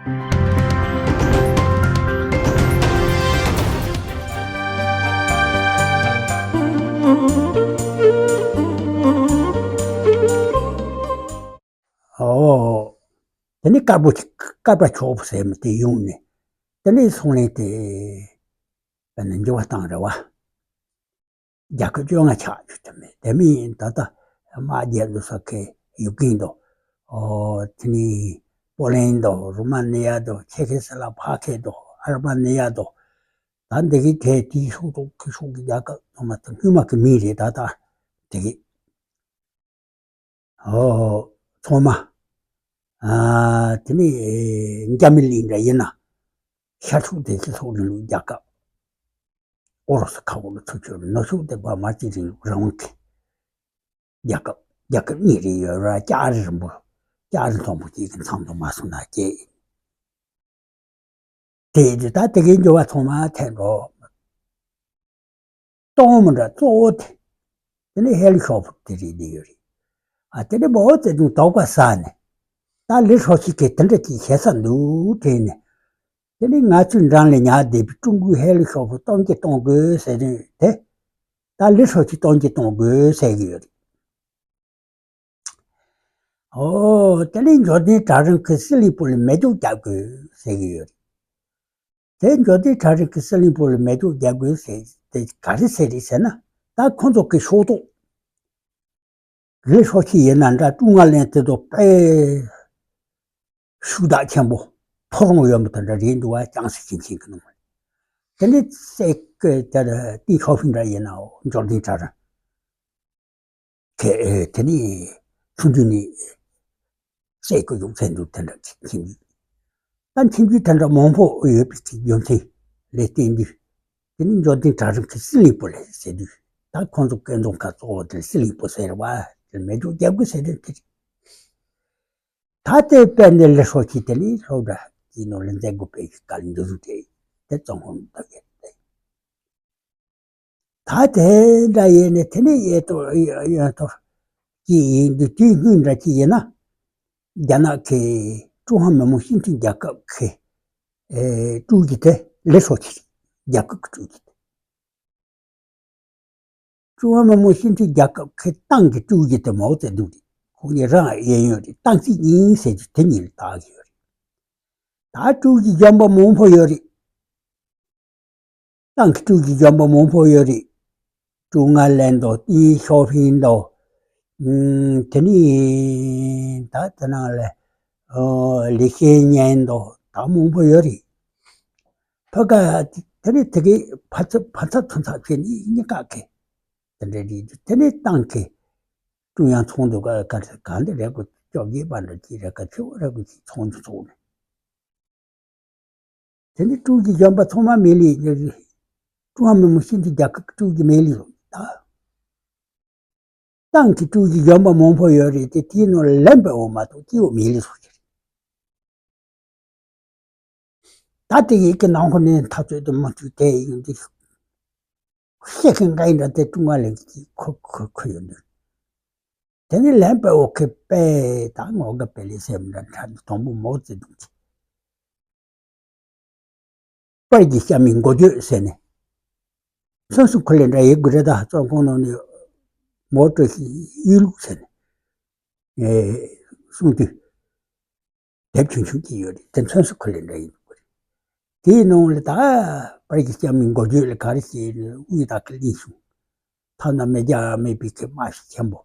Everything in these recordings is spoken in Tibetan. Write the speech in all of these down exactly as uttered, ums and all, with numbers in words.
ཨོ། དེ་ནས་དཀར་པོ་དཀར་པ་ཆོག་པོ་ཟེར་མི་དེ་ཡོང་ནས། དེ་ནས་སོང་ནས་དེ། ཨ་ནི་འགྱུར་བ་བཏང་རེད་བ། རྒྱལ་ཁབ་བཅོ་ལྔ་ཆགས་ཡོད་དེ་མེད་དེ་མིན་ད་ལྟ་དམག་རྒྱག་འདུག་ས་ཁའི་ཡུ་ཀེན་དང་། ཨོ་དེ་ནས་པོ་ལན་དང་རུ་མ་ནི་ཡ་དང་ཆེ་ཁེ་སི་ལ་ཕ་ཁེ་དང་ཨལ་བ་ནི་ཡ་དང་། ད་འདི་གི་གྲས་དེའི་ཤོག་ཐོག་གི་ཤོག་གི་རྒྱལ་ཁབ་ཚང་མ་དང་སྔོན་མ་གི་མིང་རེད་ད་ལྟ་དེ་གི། ཨོ། ཚང་མ། ཨ། དེ་ནས་འཇར་མ་ནི་འདྲ་ཡིན་ན། ཤར་ཕྱོགས་བདེ་སྐྱིད་སོག་རིང་ལུགས་རྒྱལ་ཁབ། ཨོ་རོ་སི་ཁ་འོག་ལ་ཚུད་ཆོག་ནུབ་ཕྱོགས་བདེ་བ་མར་གྱི་རིང་ལུགས་རང་དབང་གི་རྒྱལ་ཁབ། རྒྱལ་ཁབ་གཉིས་རེ་ཡོད་ར་ལྕགས་རི་རིང་པོ། ལྕགས་རི་མཐོན་པོ་གཅིག་གི་མཚམས་དུ་མ་སོང་ན་སྐྱེས། དེ་དུས་ད་དེ་གའི་འགྱུར་བ་ཚང་མ་ཐེབས་འགྲོ། གཏོང་མི་འདྲ་གཙོ་བོ་དེ། དེ་ནས་ཧེ་ལི་ཤོག་པོ་དེ་རིགས་འདི་ཡོད་རེད། ཨ་དེ་ནས་མའོ་ཙེ་ཏུང་དོགས་པ་ཟ་ནས། ད་ལི་ཧྲོ་ཤི་གིས་དེ་འདྲ་ཅིག་བྱེད་ས་འདུག་དྲན་ནས། དེ་ནས་ང་ཚོའི་འགྲམ་ལ་ཉར་བསྡད་པའི་ཀྲུང་གོའི་ཧེ་ལི་ཤོག་པོ་གཏོང་གི་གཏོང་དགོས་ཟེར་དུས་དེ། ད་ལི་ཧྲོ་ཤི་གཏོང་གི་གཏོང་དགོས་ཟེར་གི་ཡོད་རེད། ཨོ། དེ་ལས་འབྱོར་ལྡན་གྲལ་རིམ་གྱིས་སྲིད་བློན་སྤོ་ལོ་མེ་སྒྱོགས་རྒྱག་དགོས་ཟེར་གྱི་ཡོད་རེད། དེ་འབྱོར་ལྡན་གྲལ་རིམ་གྱིས་སྲིད་བློན་སྤོ་ལོ་མེ་སྒྱོགས་རྒྱག་དགོས་ཟེར་དེ་ག་རེ་ཟེར་རེད་ཟེར་ན། ད་ཁོང་ཚོ་གི་ཤོག་ཐོག་ལི་ཧྲོ་ཤི་ཡིན་ན་འདྲ་ཀྲུང་ཨ་གླིང་དེ་ཚོ་དཔེ་ཤུགས་རྟགས་ཆེན་པོ་ཐོ་རངས་ཡོད་མི་དེ་འདྲ་རེད་འདུག་བ། ཅང་སི་ཞིང་ཆེན་གྱི་ནང་། དེ་ནས་སྲས་ཀྱི་དེ་ཏིང་ཞའོ་ཕིང་འདྲ་ཡིན་ནའོ་འབྱོར་ལྡན་གྲལ་རིམ། དེ་དེ་ནས་ཆུང་དུས་ནས་སྲས་སྐུ་གཟུགས་ཚད་འདུག་དེ་འདྲ་ཁྱིམ་རྒྱུད། ད་ཁྱིམ་རྒྱུད་དེ་འདྲ་མང་པོ་ཡོད་པའི་རྒྱུ་མཚན་ལས་བརྟེན་དུས། དེ་ནས་འབྱོར་ལྡན་གྲལ་རིམ་གྱིས་སྲིད་བློན་སྤོ་ལོ་ཟེར་དུས། ད་ཁོང་ཚོ་སྐུ་མདུན་ཁ་གཙོ་བོ་དེར་སྲིད་བློན་སྤོ་ཟེར་བ་དེར་མེ་སྒྱོགས་རྒྱག་དགོས་ཟེར་དོན་དེ་རེད། ད་ལྟའི་དཔལ་ལྡན་ལི་ཧྲོ་ཤི་དེ་ནས་སློབ་གྲྭ་དེའི་ནང་ལ་མཛད་དགོས་པའི་བཀའ་ལན་འདི་ཟུག་དེ་དེ་གཙང་ཁང་ལ་བཏབ་ཡོད་དེ། ད་དེ་འདྲ་ཡིན་ནས་དེ་ནས་ཡེ་ཏོ་ཡོན་ཏོ་ཅི་ཡིན་དུས་དུས་སྔོན་འདྲ་ཅི་ཡིན་ན། རྒྱ་ནག་གིས་ཀྲུང་ཧྭ་མི་དམངས་སྤྱི་མཐུན་རྒྱལ་ཁབ་ཀྱི་ཨེ་ཀྲུའུ་ཞི་དེ་ལི་ཧྲོ་ཤི་རེད། རྒྱལ་ཁབ་ཀྱི་ཀྲུའུ་ཞི་དེ། ཀྲུང་ཧྭ་མི་དམངས་སྤྱི་མཐུན་རྒྱལ་ཁབ་ཀྱི་ཏང་གི་ཀྲུའུ་ཞི་དེ་མའོ་ཙེ་ཏུང་རེད། ཁོང་གཉིས་རང་གཡས་གཡོན་རེད། ཏང་སྲིད་གཉིས་ཟེར་གྱི་དེ་གཉིས་ལ་བཏགས་ཀྱི་ཡོད་རེད། ད་ཀྲུའུ་ཞི་གཞོན་པ་མང་པོ་ཡོད་རེད། ཏང་གི་ཀྲུའུ་ཞི་གཞོན་པ་མང་པོ་ཡོད་རེད། ཀྲུའུ་ཨ་ལན་དང་ཏིང་ཞའོ་ཕིང་དང་། ཨུམ། དེ་ནས་ད་དེ་ནང་ལ་ཨོ་ལི་ཤེ་ཉན་དང་ད་མང་པོ་ཡོད་རེད། ཕ་ག་དེ་ནས་དེ་གའི་ཕ་ཚབ་ཕ་ཚབ་ཐུན་ཚབ་བྱས་ནས་གཉིས་ཀ་གི་དེ་འདྲ་རེད། དེ་ནས་ཏང་གི་ཀྲུང་དབྱང་ཚོགས་འདུ་ག་ག་ག་འདི་རེད་གོ། བཅོ་བརྒྱད་པ་འདྲ་ཅིག་རེད་ག་ཆེ་བ་རེད་གོ་ཅིག་ཚོགས་འདུ་ཚོགས་ནས། དེ་ནི་ཀྲུའུ་ཞི་གཞོན་པ་ཚང་མ་མེད་ལས་ཀྲུང་ཧྭ་མི་དམངས་སྤྱི་མཐུན་རྒྱལ་ཁབ་ཀྱི་ཀྲུའུ་ཞི་མེད་ལས་རུང་ད། ཏང་གི་ཀྲུའུ་ཞི་གཞོན་པ་མང་པོ་ཡོད་རེད་དེ་དེའི་ནང་ལ་ལན་པའོ་མ་གཏོགས་སྐྱེ་བོ་མེད་ལས་སོ་ཞིག་རེད། ད་དེ་ཡི་གི་ནང་ཁོ་ནས་འཐབ་རྩོད་དུ་མ་ཐུག་དེ་ཡོང་དུས། ཤེས་མཁན་འགའ་ཡིན་འདྲ་དེ་ཀྲུང་ཨ་ལན་གྱི་ཁོ་ཁོ་ཁོ་ཡོད་འདུག་དེ་ནི་ལན་པའོ་གི་པས་ད་ངོ་དགའ་པེ་ལི་སེམས་འདྲ་འཁྲབ་དུས་དང་པོ་མའོ་ཙེ་ཏུང་གིས། པར་གྱི་སྐྱ་མིན་འགོ་བརྗོད་ཟེར་ནས། མཚོན་སུ་ཁོ་ལེ་འདྲ་ཡི་གུ་རེ་ད་བཙོན་ཁང་ནང་ནས་མའོ་ཀྲུའུ་ཞིའི་གཡུལ་ལུགས་ཟེར་ནས། ཨེ། གསུང་དུས། དེབ་ཆུང་ཆུང་གཅིག་ཡོད་རེད། དེ་མཚོན་སུ་ཁོ་ལེ་འདྲ་ཡི་གུ་རེད། དེའི་ནང་ལ་ད་པར་གྱི་སྐྱ་མིན་འགོ་བརྗོད་ལ་ག་རེ་བྱས་ནས་དབུས་དག་གི་གླིང་གཞུང་། ཐ་ན་མི་རྒྱ་མེད་པའི་ཁྱེད་དམག་ཤུགས་ཆེན་པོ།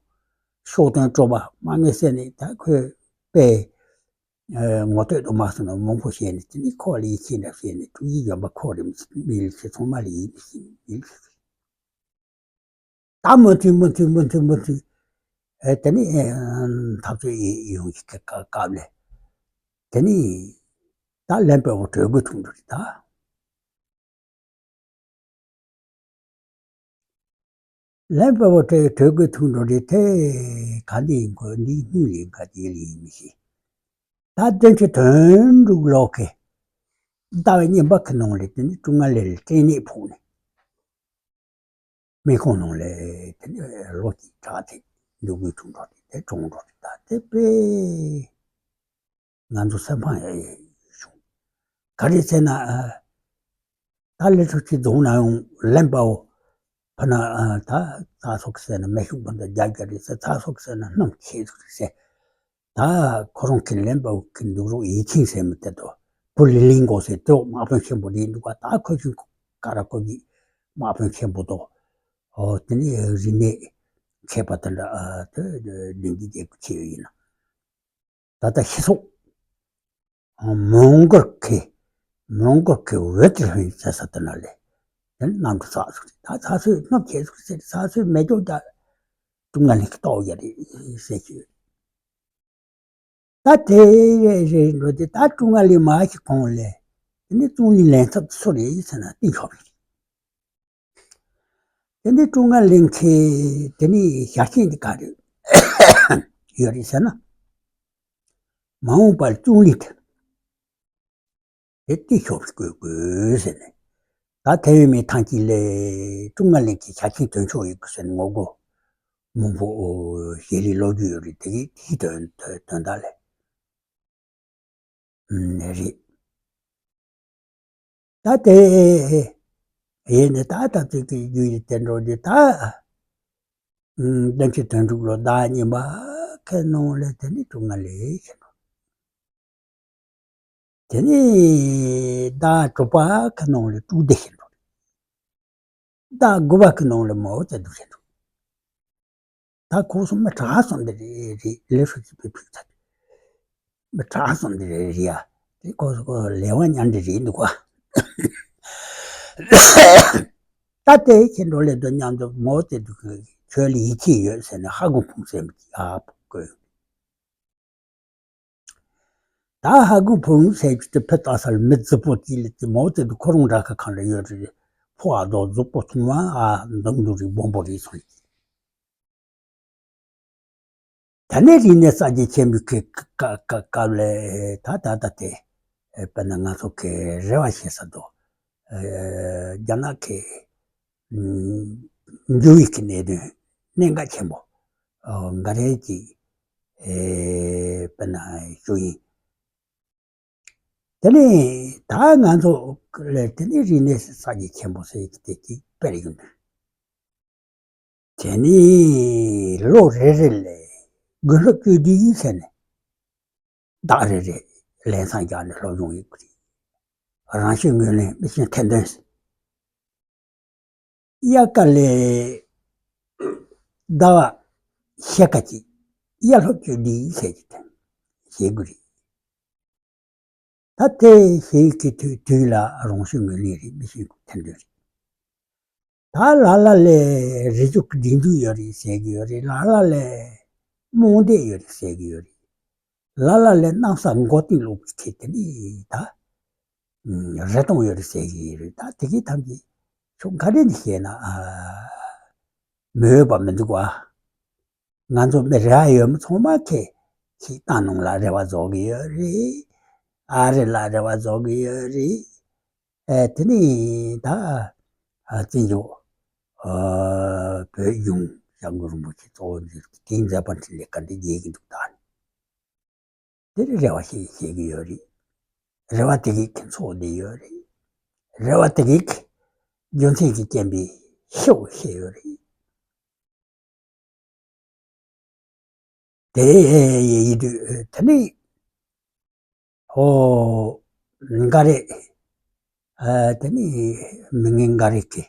ཤོག་སྟོན་སྤྲོ་བ་མ་ངེས་ཟེར་ནས་ད་ཁོས་པས། ཨ། ངོ་བསྟོད་དུ་མ་སོང་ན་མང་པོ་བཤད་ནས་དེ་ནི་ཁོ་ལ་ཡིད་ཆེས་འདྲ་བཤད་ནས་ཀྲུའུ་ཞི་གཞོན་པ་ཁོ་རེད་མི་ཚེ་མི་ལ་ཚེ་ཚང་མ་ལ་ཡིད་མི་ཤེས་མི་ལ་ཤེས། ད་མུ་མཐུད་མུ་མཐུད་མུ་མཐུད་མུ་མཐུད། ཨེ་དེ་ནི་ཨེ་འཐབ་རྩོད་ཡོང་གི་སྐབས་ལ། དེ་ནི་ད་ལན་པའོ་གྲོས་དགོས་ཐུག་འགྲོ་རེད་ད། ལན་པའོ་གྲོས་གྲོས་དགོས་ཐུག་འགྲོ་རེད་དེ། ག་འདི་ཡིན་གོ་འདི་སྔོན་ལ་ཡིན་ག་རྗེས་ལ་ཡིན་མི་ཤེས། ད་བདུན་ཅུ་དོན་དྲུག་ལོ་གི་ཟླ་བ་གཉིས་པ་གི་ནང་ལ་དེ་ནི་ཀྲུང་ཨ་ལི་ལ་སྐྲན་ནད་ཕོག་ནས། སྨན་ཁང་ནང་ལ་དེ་ནས་ལོ་གཅིག་དྲག་དེ་འདུག་དགོས་བྱུང་འགྲོ་དེ་དེ་གྲོངས་འགྲོ་དེ་ད་དེ་པས་ང་ཚོ་སེམས་ཕམ་ཡ་ཡ་བྱུང་ ག་རེ་ཟེར་ན། ད་ལས་ཚོགས་ཀྱི་རྫོང་ན་ཡང་ལེན་པའོ། ཕ་ན་ད་ཚ་སོགས་ཟེར་ན་མེ་ཤུགས་པ་འདི་རྒྱ་རྒྱ་རེད་ཟེར། ཚ་སོགས་ཟེར་ན་སྣུམ་ཁྱེར་ཟེར། ད་ཁོ་རང་གི་ལེན་པའོ་གི་འདུག་རོགས་ཡིད་ཆེས་ཟེར་མི་དེ་དོ། བུ་ལི་ལིང་གོ་ཟེར་དོ། དམག་དཔོན་ཆེན་པོ་རེད་འདུག་ག་ད་ཁོ་ཆུང་ཀ་ར་ཀོ་གི་དམག་དཔོན་ཆེན་པོ་དོ། ཨོ་དེ་ནི་རིག་གནས་མཁས་པ་དེ་འདྲ་དེ་བདུན་གྱི་རྒྱལ་ཁབ་ཆེ་ཡོད་ཡིན་ན། ད་ལྟ་ཤི་སོགས། མོང་གོལ་གི་མོང་གོལ་གི་འོད་དེ་ལྷུན་ཟེར་ས་དེ་ན་ལས། དེ་ནི་གནམ་གྲུ་ཚགས་ཚུད་རེད། ད་ཚགས་ཚུད་གནམ་ཁྱེར་ཚུད་ཟེར། ཚགས་ཚུད་མེད་ཀྱང་ད་ཀྲུང་ང་ལི་གི་ཏོག་ཡ་རེད་ཟེར་གྱི་ཡོད། ད་དེ་རེད་འགྲོ་དེ་ད་ཀྲུང་ང་ལི་མ་ཞིག་གོང་ལས། དེ་ནི་ཙུང་ལི་ལེན་ཚབ་སུ་རེད་ཟེར་ན་ཏིང་ཞོ་རེད། དེ་ནི་ཀྲུང་ང་ལི་མཁན་དེ་ནི་ཞལ་ཆེམས་འདི་ག་རེ་ཡོད་རེད་ཟེར་ན། མ་འོངས་པར་ཙུང་ལི་དེ་དེ་ཏིང་ཞོ་བཀོད་དགོས་ཟེར་ནས། ད་ཐའེ་ཝན་མི་ཐང་ཅིག་ལས་ཀྲུང་ང་ལི་གི་ཞལ་ཆེམས་དོན་ཆོག་ཡོད་དགོས་ཟེར་ནས་ངོ་རྒོལ་མང་པོ་ཞལ་ལས་ཀློག་རྒྱུ་ཡོད་རེད། དེ་གི་དེའི་དོན་དོན་དག་ལས་རེད། ད་དེ་ཡིན་ནི་ད་ད་ཚོད་ཀྱི་རྒྱུ་ཡི་དེ་འགྲོ་རྒྱུ་ད། བདུན་ཅུ་དོན་དྲུག་ལོ་ཟླ་གཉིས་པ་ཁའི་ནང་ལས་དེ་ནི་ཀྲུང་ང་ལི་ཞིག་འགྲོ། དེ་ནི་ཟླ་དྲུག་པ་ཁའི་ནང་ལས་ཀྲུའུ་ཏེ་ཞིག་འགྲོ། ཟླ་དགུ་པ་ཁའི་ནང་ལས་མའོ་ཙེ་ཏུང་ཞིག་འགྲོ། ད་ཁོ་གསུམ་མི་དྲག་སོང་འདི་རེད་རེད། ལས་སུ་ཅི་པའི་ཕུགས་ཚ། མི་དྲག་སོང་འདི་རེད་རེད་ཡ། དེ་ཁོ་ཁོ་ལས་དབང་ཉམས་འདི་རེད་འདུག་ག་ད་དེ་ཁྱེད་འགྲོ་ལས་དོ་མཉམ་དུ་མའོ་ཙེ་ཏུང་གི་ཁྱོད་ལ་ཡིད་ཆེས་ཡོད་ཟེར་ནས་ཧ་གོ་ཕུང་ཟེར་མི་ཅིག་ཨ་ཕུ་དགོས། ད་ཧ་གོ་ཕུང་ཟེར་རྒྱུ་དེ་ཕུ་ཏག་ས་ལ་མི་རྫིག་པོ་དེ་ལ་དེ་མའོ་ཙེ་ཏུང་ཁོ་རང་འདྲ་ཁ་གང་ལ་ཡོད་རེད། ཕོ་ཨ་རྡོ་རྫིག་པོ་ཚང་མ་ཨ་མདུང་དུ་རིག་སྦོམ་པོ་རེད་སོང་། ད་ནས་རིག་གནས་གསར་བརྗེ་ཆེན་པོའི་གི་སྐབས་ལས་ད་ད་ད་དེ་དཔེར་ན་ང་ཚོ་གི་རེ་བ་བྱེད་ས་དོ། རྒྱ་ནག་གི་འགྱུར་བའི་གི་གནད་དོན་གནད་འགག་ཆེན་པོ་འགའ་རེ་ཅིག་དཔེར་ན་ཞུ་ཡིན། དེ་ནས་ད་ང་ཚོ་ལ་དེ་ནས་རིག་གནས་གསར་བརྗེ་ཆེན་པོ་ཟེར་གྱི་དེ་གཅིག་སྤེལ་ཡོང་དུས། དེ་ནས་ལོ་རེ་རེ་ལ་དགུན་སློབ་བཅུ་བདུན་ཟེར་ནས་ཟླ་རེ་རེ་ལམ་སང་རྒྱག་ནས་སློབ་སྦྱོང་ཡོད་ཀྱི་རེད། རང་ཤེས་ངོས་ལེན་མི་ཤེས་ཐེར་འདོན་ཟེར། དབྱར་ཁ་ལས་ཟླ་བ་ཕྱེད་ཀ་གཅིག་དབྱར་སློབ་བཅུ་བདུན་ཟེར་གྱི་དེ་བྱེད་དགོས་རེད། ད་དེ་ཞིག་གི་དུས་དུས་ལ་རང་ཤེས་ངོས་ལེན་རེད། མི་ཤེས་ཐེར་འདོན་རེད། ད་ལ་ལ་ལས་རི་ཆུ་གི་སྒྲིག་འཛུགས་ཡོད་རེད་ཟེར་གྱི་ཡོད་རེད། ལ་ལ་ལས་རྨོངས་དད་ཡོད་རེད་ཟེར་གྱི་ཡོད་རེད། ལ་ལ་ལས་གནམ་ས་མགོ་རྟིང་སློག་གི་ཁྱེད་དེ་ནི་ད་རེ་སྟོང་ཡོད་རེད་ཟེར་གྱི་ཡོད་རེད། ད་དེ་གའི་ཐམས་ཅད་ཕྱོགས་ག་རེ་ནས་བཤད་ན་མི་འོས་པ་མི་འདུག་བ། ང་ཚོ་མི་རེ་བ་ཡོད་མི་ཚང་མ་ཁྱེད་ཁྱེད་ཏང་ནང་ལ་རེ་བ་རྫོགས་ཀྱི་ཡོད་རེད། ཨ་རི་ལ་རེ་བ་རྫོགས་ཀྱི་ཡོད་རེད། ཨེ་དེ་ནི་ད་ཨ་བཙན་བྱོལ་ཨ་བོད་གཞུང་སྐྱབས་མགོན་རིན་པོ་ཆེ་གཙོ་བོ་འཛིན་དེའི་མཛད་པ་འཕྲིན་ལས་བཀའ་འདྲི་རྒྱས་ཀྱི་འདུག་ད་ནི། དེ་རེ་བ་ཞིག་བྱེད་ཀྱི་ཡོད་རེད། རེ་བ་དེ་གིས་ཁྱེད་ཚོགས་བསྡད་ཡོད་རེད། རེ་བ་དེ་གིས་རྒྱུ་མཚན་གྱི་རྐྱེན་པས་ཤོག་བྱས་ཡོད་རེད། དེ་ཡི་དུས་དེ་ནི་ཧོ་འགའ་རེ་ཨ་དེ་ནི་མི་ངན་འགའ་རེ་གི་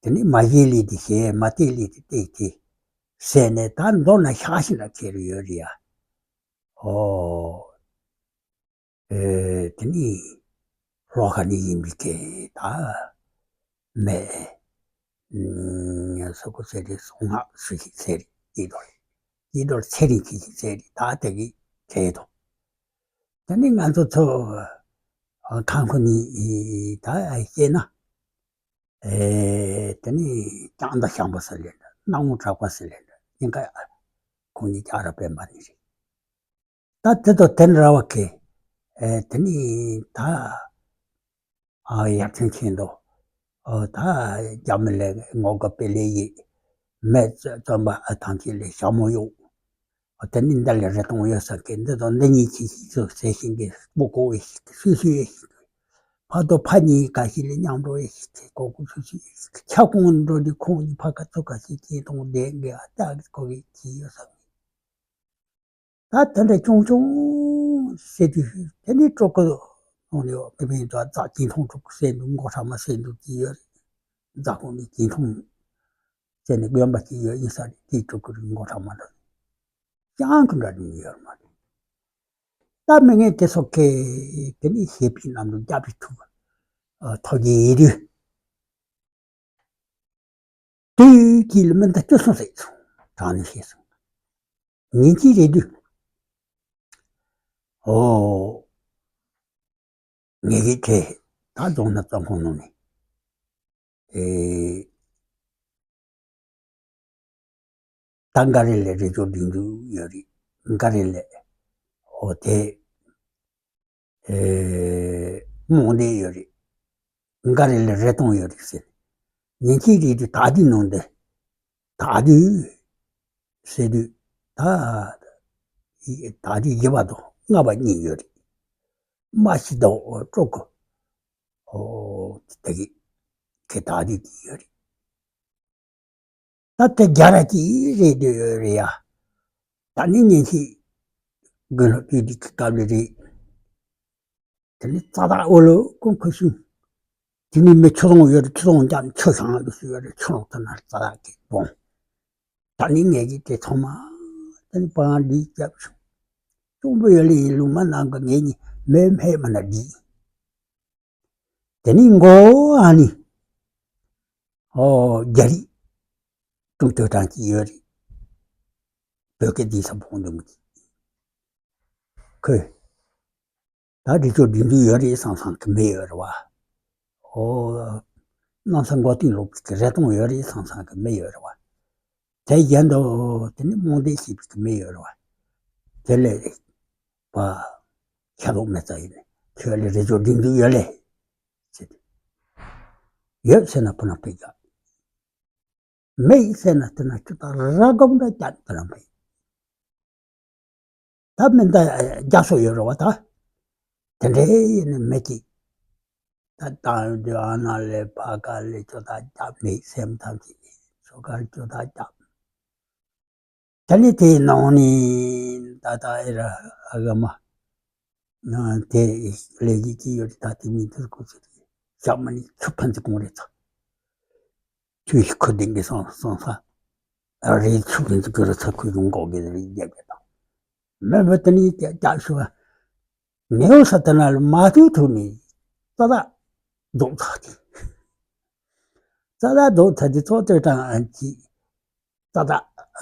དེ་ནི་མ་བཞེས་ལས་དེ་བྱས། མ་བལྟས་ལས་དེ་བལྟས་ཏེ་ཟེར་ནས་ད་མདོར་ན་ཤག་ཤིག་ལ་ཁྱེར་ཡོད་རེད་ཡ། ཨོ། ཨེ་དེ་ནི་ལྷོ་ཁ་ནས་ཡིན་པའི་སྐད་ད་མེད། ཨུམ་སུ་ཁོ་ཟེར་རེད། སོང་ང་སུ་ཞིག་ཟེར་རེད། ཡིད་འགྲོ་ཡིད་འགྲོ་ཚེ་རིང་ཅི་ཞིག་ཟེར་རེད། ད་དེ་གི་ཁྱེད་དོ། དེ་ནི་ང་ཚོ་ཚོ་ཨ་ཁང་ཁོ་གཉིས་ད་བཤད་ན། ཨེ་དེ་ནི་ལྕང་མདའ་ཤམ་པོ་ཟེར་ལེ་འདྲ། སྣང་ངོ་གྲགས་པ་ཟེར་ལེ་འདྲ། སྙིང་ག་ཁོང་གཉིས་ཀྱང་རབ་པའི་མ་ནི་རེད། ད་དེ་དང་དེ་འདྲ་བ་གི་ཨེ་དེ་ནི་ད་ཨ་ཡར་ཐོན་ཆེན་དུ་ཨོ་ད་རྒྱ་མི་ལས་ངོ་དགའ་པེ་ལེ་ཡི་མེད་བཙོན་པ་ཨ་ཐང་ཆེན་ལས་ཞྭ་མོ་གཡོག་ཨོ་དེ་ནི་འདི་ལས་རེ་གཏོང་ཡོད་ས་གི་འདི་དང་འདི་གཉིས་ཀྱི་ཤིག་ཚོ་ཟེར་ཤིང་གི་སྤུ་གོ་བའི་ཤིག་སུས་སུས་ཡོད་ཤིག་ཕ་དོ་ཕ་གཉིས་ཁ་ཤས་ལས་མཉམ་འགྲོ་ཡེ་ཤི་ཚེ་གོ་གུ་ཆུ་ཆུ་ཁྱབ་ཁོང་འགྲོ་དུས་ཁོང་གི་ཕ་ཁ་ཚུ་ཁ་ཤས་ཀྱིས་མཐོང་བསྡད་འགའ་ཨ་ཏག་གི་ཁོ་གི་གྱིས་ཡོད་ས་མེད། ད་དེ་འདྲ་ཆུང་ཆུང་ཟེར་དུས་དེ་ནི་སྤྲོ་གི་ནང་ནས་མི་ཕན་ཚུན་རྩ་ཅིན་ཐུང་སྤྲོ་གི་ཟེར་འདུག་མགོ་ཁྲ་མ་ཟེར་འདུག་གི་ཡོད་རེད། རྫ་ཁོང་ནས་ཅིན་ཐུང་ཟེར་ནས་དགོན་པ་ཅིག་ཡོད་ཡིན་ས་རེད། དེའི་སྤྲོ་གི་རིགས་མགོ་ཁྲ་མ་འདྲ་ཅང་གི་འདྲ་འདྲ་ཡོད་མ་རེད། ད་མི་ངན་དེ་ཚོ་གས་དེ་ནི་ཞེ་པོའི་གནམ་དུ་རྒྱབ་ཀྱི་ཐུག་ཐོབ་ཀྱི་ཡིན་དུས། དུས་དཀྱིལ་མི་འདི་སྐྱོ་སོང་ཟེར་སོང་། དྲང་ནས་བཤད་སོང་། ཉིན་གཅིག་རེད་དུས། ཨོ། ངེད་ཀྱི་གྲས་ད་རྫོང་ན་རྫོང་ཁོངས་ནང་ནས། ཨེ། ད་འགའ་རེ་ལ་རེ་ཅོ་སྒྲིག་འཛུགས་ཡོད་རེད། འགའ་རེ་ལ་ཨོ་དེ། ཨེ། རྨོངས་དད་ཡོད་རེད། འགའ་རེ་ལ་རེ་སྟོང་ཡོད་རེད་ཟེར། ཉིན་གཅིག་རེད་དུས་ད་དུས་ནང་དུ། ད་དུས་ཟེར་དུས་ད་ད་དུས་བཞི་པ་དང་ལྔ་པ་གཉིས་ཡོད་རེད། མ་ཤི་དོ་སྤྲོ་གི་ཨོ་དེ་གི་ཁེ་ད་དུས་ཀྱི་ཡོད་རེད། ད་ལྟ་རྒྱ་ར་གྱི་རེད་འདོད་ཡོད་རེད་ཡ། ད་ནི་ཉིན་ཞིག་དགུན་ལོ་དུས་དུས་ཀྱི་སྐབས་ལ་རེད། དེ་ནི་རྩ་དག་འོ་ལོ་ཀུན་ཁུ་ཤུང་། དེ་ནི་མི་ཆུ་རོང་ཡོད་རེད། ཆུ་རོང་རྒྱབ་ཆུ་ཤང་དུ་སུ་ཡོད་རེད། ཆུ་རོང་དུ་ན་རྩ་དག་གི་སྤོང་། ད་ནི་ངས་ཀྱི་དེ་ཚང་མ་ད་ནི་པང་འདི་རྒྱབ་བྱུང་། གཅུང་པོ་ཡོད་ལེ་ཡིན་ལུང་མ་ནང་གི་ངས་ནི་མེ་མེ་མ་ན་འདི། དེ་ནི་མགོ་ཨ་ནི། ཨོ་རྒྱ་རིགས་ཀྲུང་ཏོ་གྲངས་ཀྱི་ཡོད་རེད། བོད་སྐད་འདི་ས་ཕོང་འདུག་མི་ཁོས། ད་འདི་ཚོ་འདི་འདུག་ཡོད་རེད་བསམ་བསམ་གི་མི་ཡོད་རེད་བ། ཨོ། གནམ་ས་མགོ་རྟིང་ལོག་གི་རེ་སྟོང་ཡོད་རེད་བསམ་བསམ་གི་མི་ཡོད་རེད་བ། དེ་གཞན་དུ་དེ་ནི་རྨོངས་དད་བྱེད་པའི་མི་ཡོད་རེད་བ། དེ་ལས་པ་ཁྱེད་ལོག་མེད་ཙང་ཡིན་ནས་ཁྱོད་ལས་རེ་ཅོ་སྒྲིག་འཛུགས་ཡོད་ལེ། ཟེར་ཏེ། ཡོད་ཟེར་ན་ཕུ་ན་ཕུ་རྒྱག་མེད་ཟེར་ན་དེ་ན་ཁྱོད་ད་ར་སྒོམ་འདྲ་རྒྱག་དེ་རང་ཕུ། ད་མི་འདའ་རྒྱ་སོ་ཡོད་རེད་བ་ད། དེ་འདྲའི་ཡིན་ནི་མི་གཅིག་ད་དང་འདི་ཨ་ན་ལེ་ཕ་ག་ལེ་ཅོ་ད་རྒྱ་མེད་སེམས་ཐམས་ཅད་ཆོ་ག་ཅོ་ད་རྒྱ། ད་ནི་དེའི་ནང་ནས་ད་ད་ཨེ་ར་ཨ་ག་མ་དེ་ལས་ཀྱི་ཀྱི་ཡོད་ད་དེ་མི་དེར་ཁུ་ཚུར་ཞག་མ་ནི་ཆུ་ཕན་ཚུན་གོང་རེ་ཚ། དུས་ཤིག་ཁུ་ལྡིང་གི་སོང་སོང་ས། རེད་ཆུ་ཕན་ཚུན་གི་རེ་ཚ་ཁུ་ཡོང་གོ་གི་རེད་རྒྱབ་གི་དང་། མེ་བོ་དེ་ནི་རྒྱ་རྒྱ་ཤུ་བ། ངེའུ་ས་དེ་ན་ལ་མ་ཐུག་ཐུག་ནི། ཙ་ད་རྫོགས་ཚར་ཏེ། ཙ་ད་རྫོགས་ཚར་ཏེ་ཚོགས་གཙོས་དྲང་ཨན་གྱིས། ཙ་ད་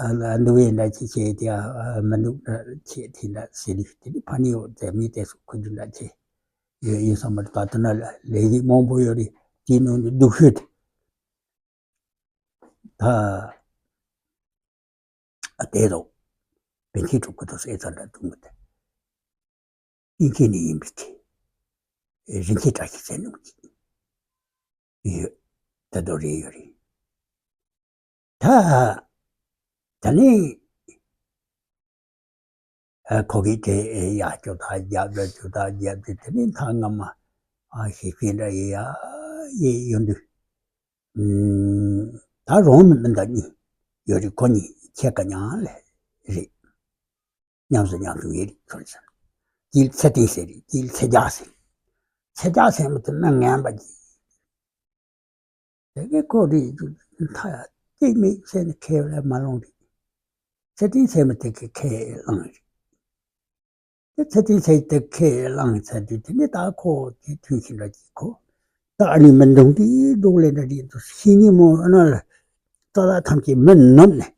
ལ་འདུག་ཡིན་འདྲ་ཅི་བྱེད་དེ་མི་འདུག་འདྲ་བྱེད་དེ་འདྲ་ཟེར་ནི་དེ་ནི་ཕ་ནི་ཡོད་ཟེར་མི་དེ་སུ་ཁུ་རྒྱུ་འདྲ་བྱེད་ཡོད་ཡིན་བསམ་པར་ད་དེ་ན་ལ་ལས་ཀྱི་མང་པོ་ཡོད་རེད་དེའི་ནང་ནས་སྡུག་ཤོས་དེ་ད། ཨ་དེ་རུ་བན་ཆེན་གྲུབ་ཀྱི་དུ་ཟེར་ཚར་འདྲ་འདུག་མི་དེ། དབྱིན་ཇི་ནས་ཡིན་པའི་གི་རིན་ཆེན་བཀྲ་ཤིས་ཟེར་ནུག་ཅིག་ཡོད། ད་དུ་རེད་ཡོད་རེད། ད་ད་ནི་ཨ་ཁོ་གིས་དེ་ཡ་ཅོ་ད་རྒྱབ་ད་ཅོ་ད་རྒྱབ་དེ་དེ་ནི་ད་ང་མ་ཨ་ཞིག་ཅིག་འདྲ་ཡི་ཡ་ཡི་ཡོད་འདུག་ད་རོང་མི་མི་འདྲ་གཉིས་ཡོད་རེད། ཁོ་གཉིས་ཁྱེད་ཀ་མཉམ་ལས་རེད། མཉམ་དུ་མཉམ་དུ་ཡོད་རེད་ཁྱོད་ཟེར། དཀྱིལ་ཚེ་བརྟན་ཟེར་རེད། དཀྱིལ་ཚེ་རྒྱ་ཟེར། ཚེ་རྒྱ་ཟེར་མི་དེ་མི་ངན་པ་གྱིས། དེ་གའི་ཁོ་རེད་འདུག་མཐའ་ཡ་གཅིག་མེད་ཟེར་ནས་ཁས་ལེན་མ་ལོང་རེད། ཚེ་བརྟན་ཟེར་མི་དེ་གའི་ཁས་བླངས་རེད། དེ་ཚེ་བརྟན་ཟེར་དེ་ཁས་བླངས་ཚར་དུས་དེ་ནས་ད་ཁོ་དེ་ཐུན་ཞིག་འདྲ་གྱིས་ཁོ། ད་ཨ་ནི་མི་འདུག་འདི་འདུག་ལས་འདྲ་རེད་འདུག་ཤི་ཉིན་མོ་ཨ་ན་ལ་རྩ་བ་ཐམས་ཅད་མི་ནུབ་ནས།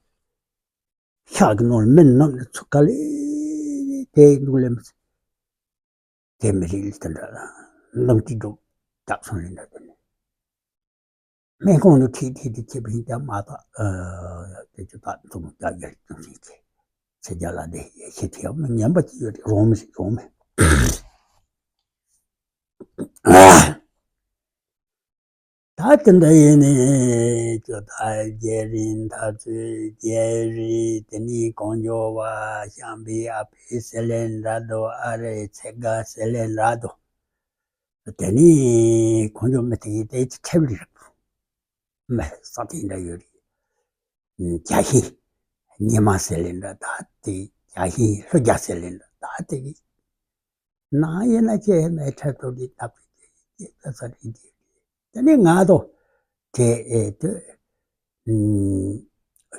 ཤག་གི་ནང་ལ་མི་ནུབ་ནས་ཚུར་ག་ལེ་དེ་འདུག་ལས་མི་ཚེ། དེ་མི་རིགས་ལ་དེ་འདྲ་ལ་འདུག་ཅི་འདུག་རྒྱབ་སོང་ལས་འདྲ་དེ་ནས། སྨན་ཁང་དུ་ཁྲིད་ཁྲིད་དུ་ཁྱེད་ཕིང་ཀྱང་མ་དག་ཨ་དེ་ཚོ་དག་ཐུག་རྒྱ་རྒྱ་ཅུང་ཟིན་ཁྱེད་ཚེ་རྒྱ་ལ་དེ་ཡེ་ཤེས་ཐེབས་མི་ཉན་པ་ཅི་ཡོད་རེད། རོང་མི་ཞིག་རོང་མི། ད་དེ་འདྲ་ཡིན་ནས་ཇོ་ད་རྒྱལ་རིགས་མཐའ་རྩོད་རྒྱལ་རིགས་དེ་ནི་གང་འཇོ་བ་ཤམ་བི་ཨ་ཕི་སེ་ལེན་ར་དོ་ཨ་རེ་ཚེ་དགའ་སེ་ལེན་ར་དོ། དེ་ནས་ཁོང་ཚོ་མི་དེ་ཡིན་དེ་ཚོ་ཁྲེབ་ལི་རེད། མི་ས་དེ་འདྲ་ཡོད་རེད། རྒྱ་ཤིང་། ཉི་མ་ཟེར་ལེ་འདྲ་ད་དེ་རྒྱ་ཤིང་ལྷོ་རྒྱ་ཟེར་ལེ་འདྲ་ད་དེ་གི་ནང་ཡིན་ན་ཁྱེད་མེད་ཁྲ་ཐོ་གི་ད་དེ་ས་རེད་དེ། དེ་ནས་ང་དོ་དེ་ཨེ་དེ་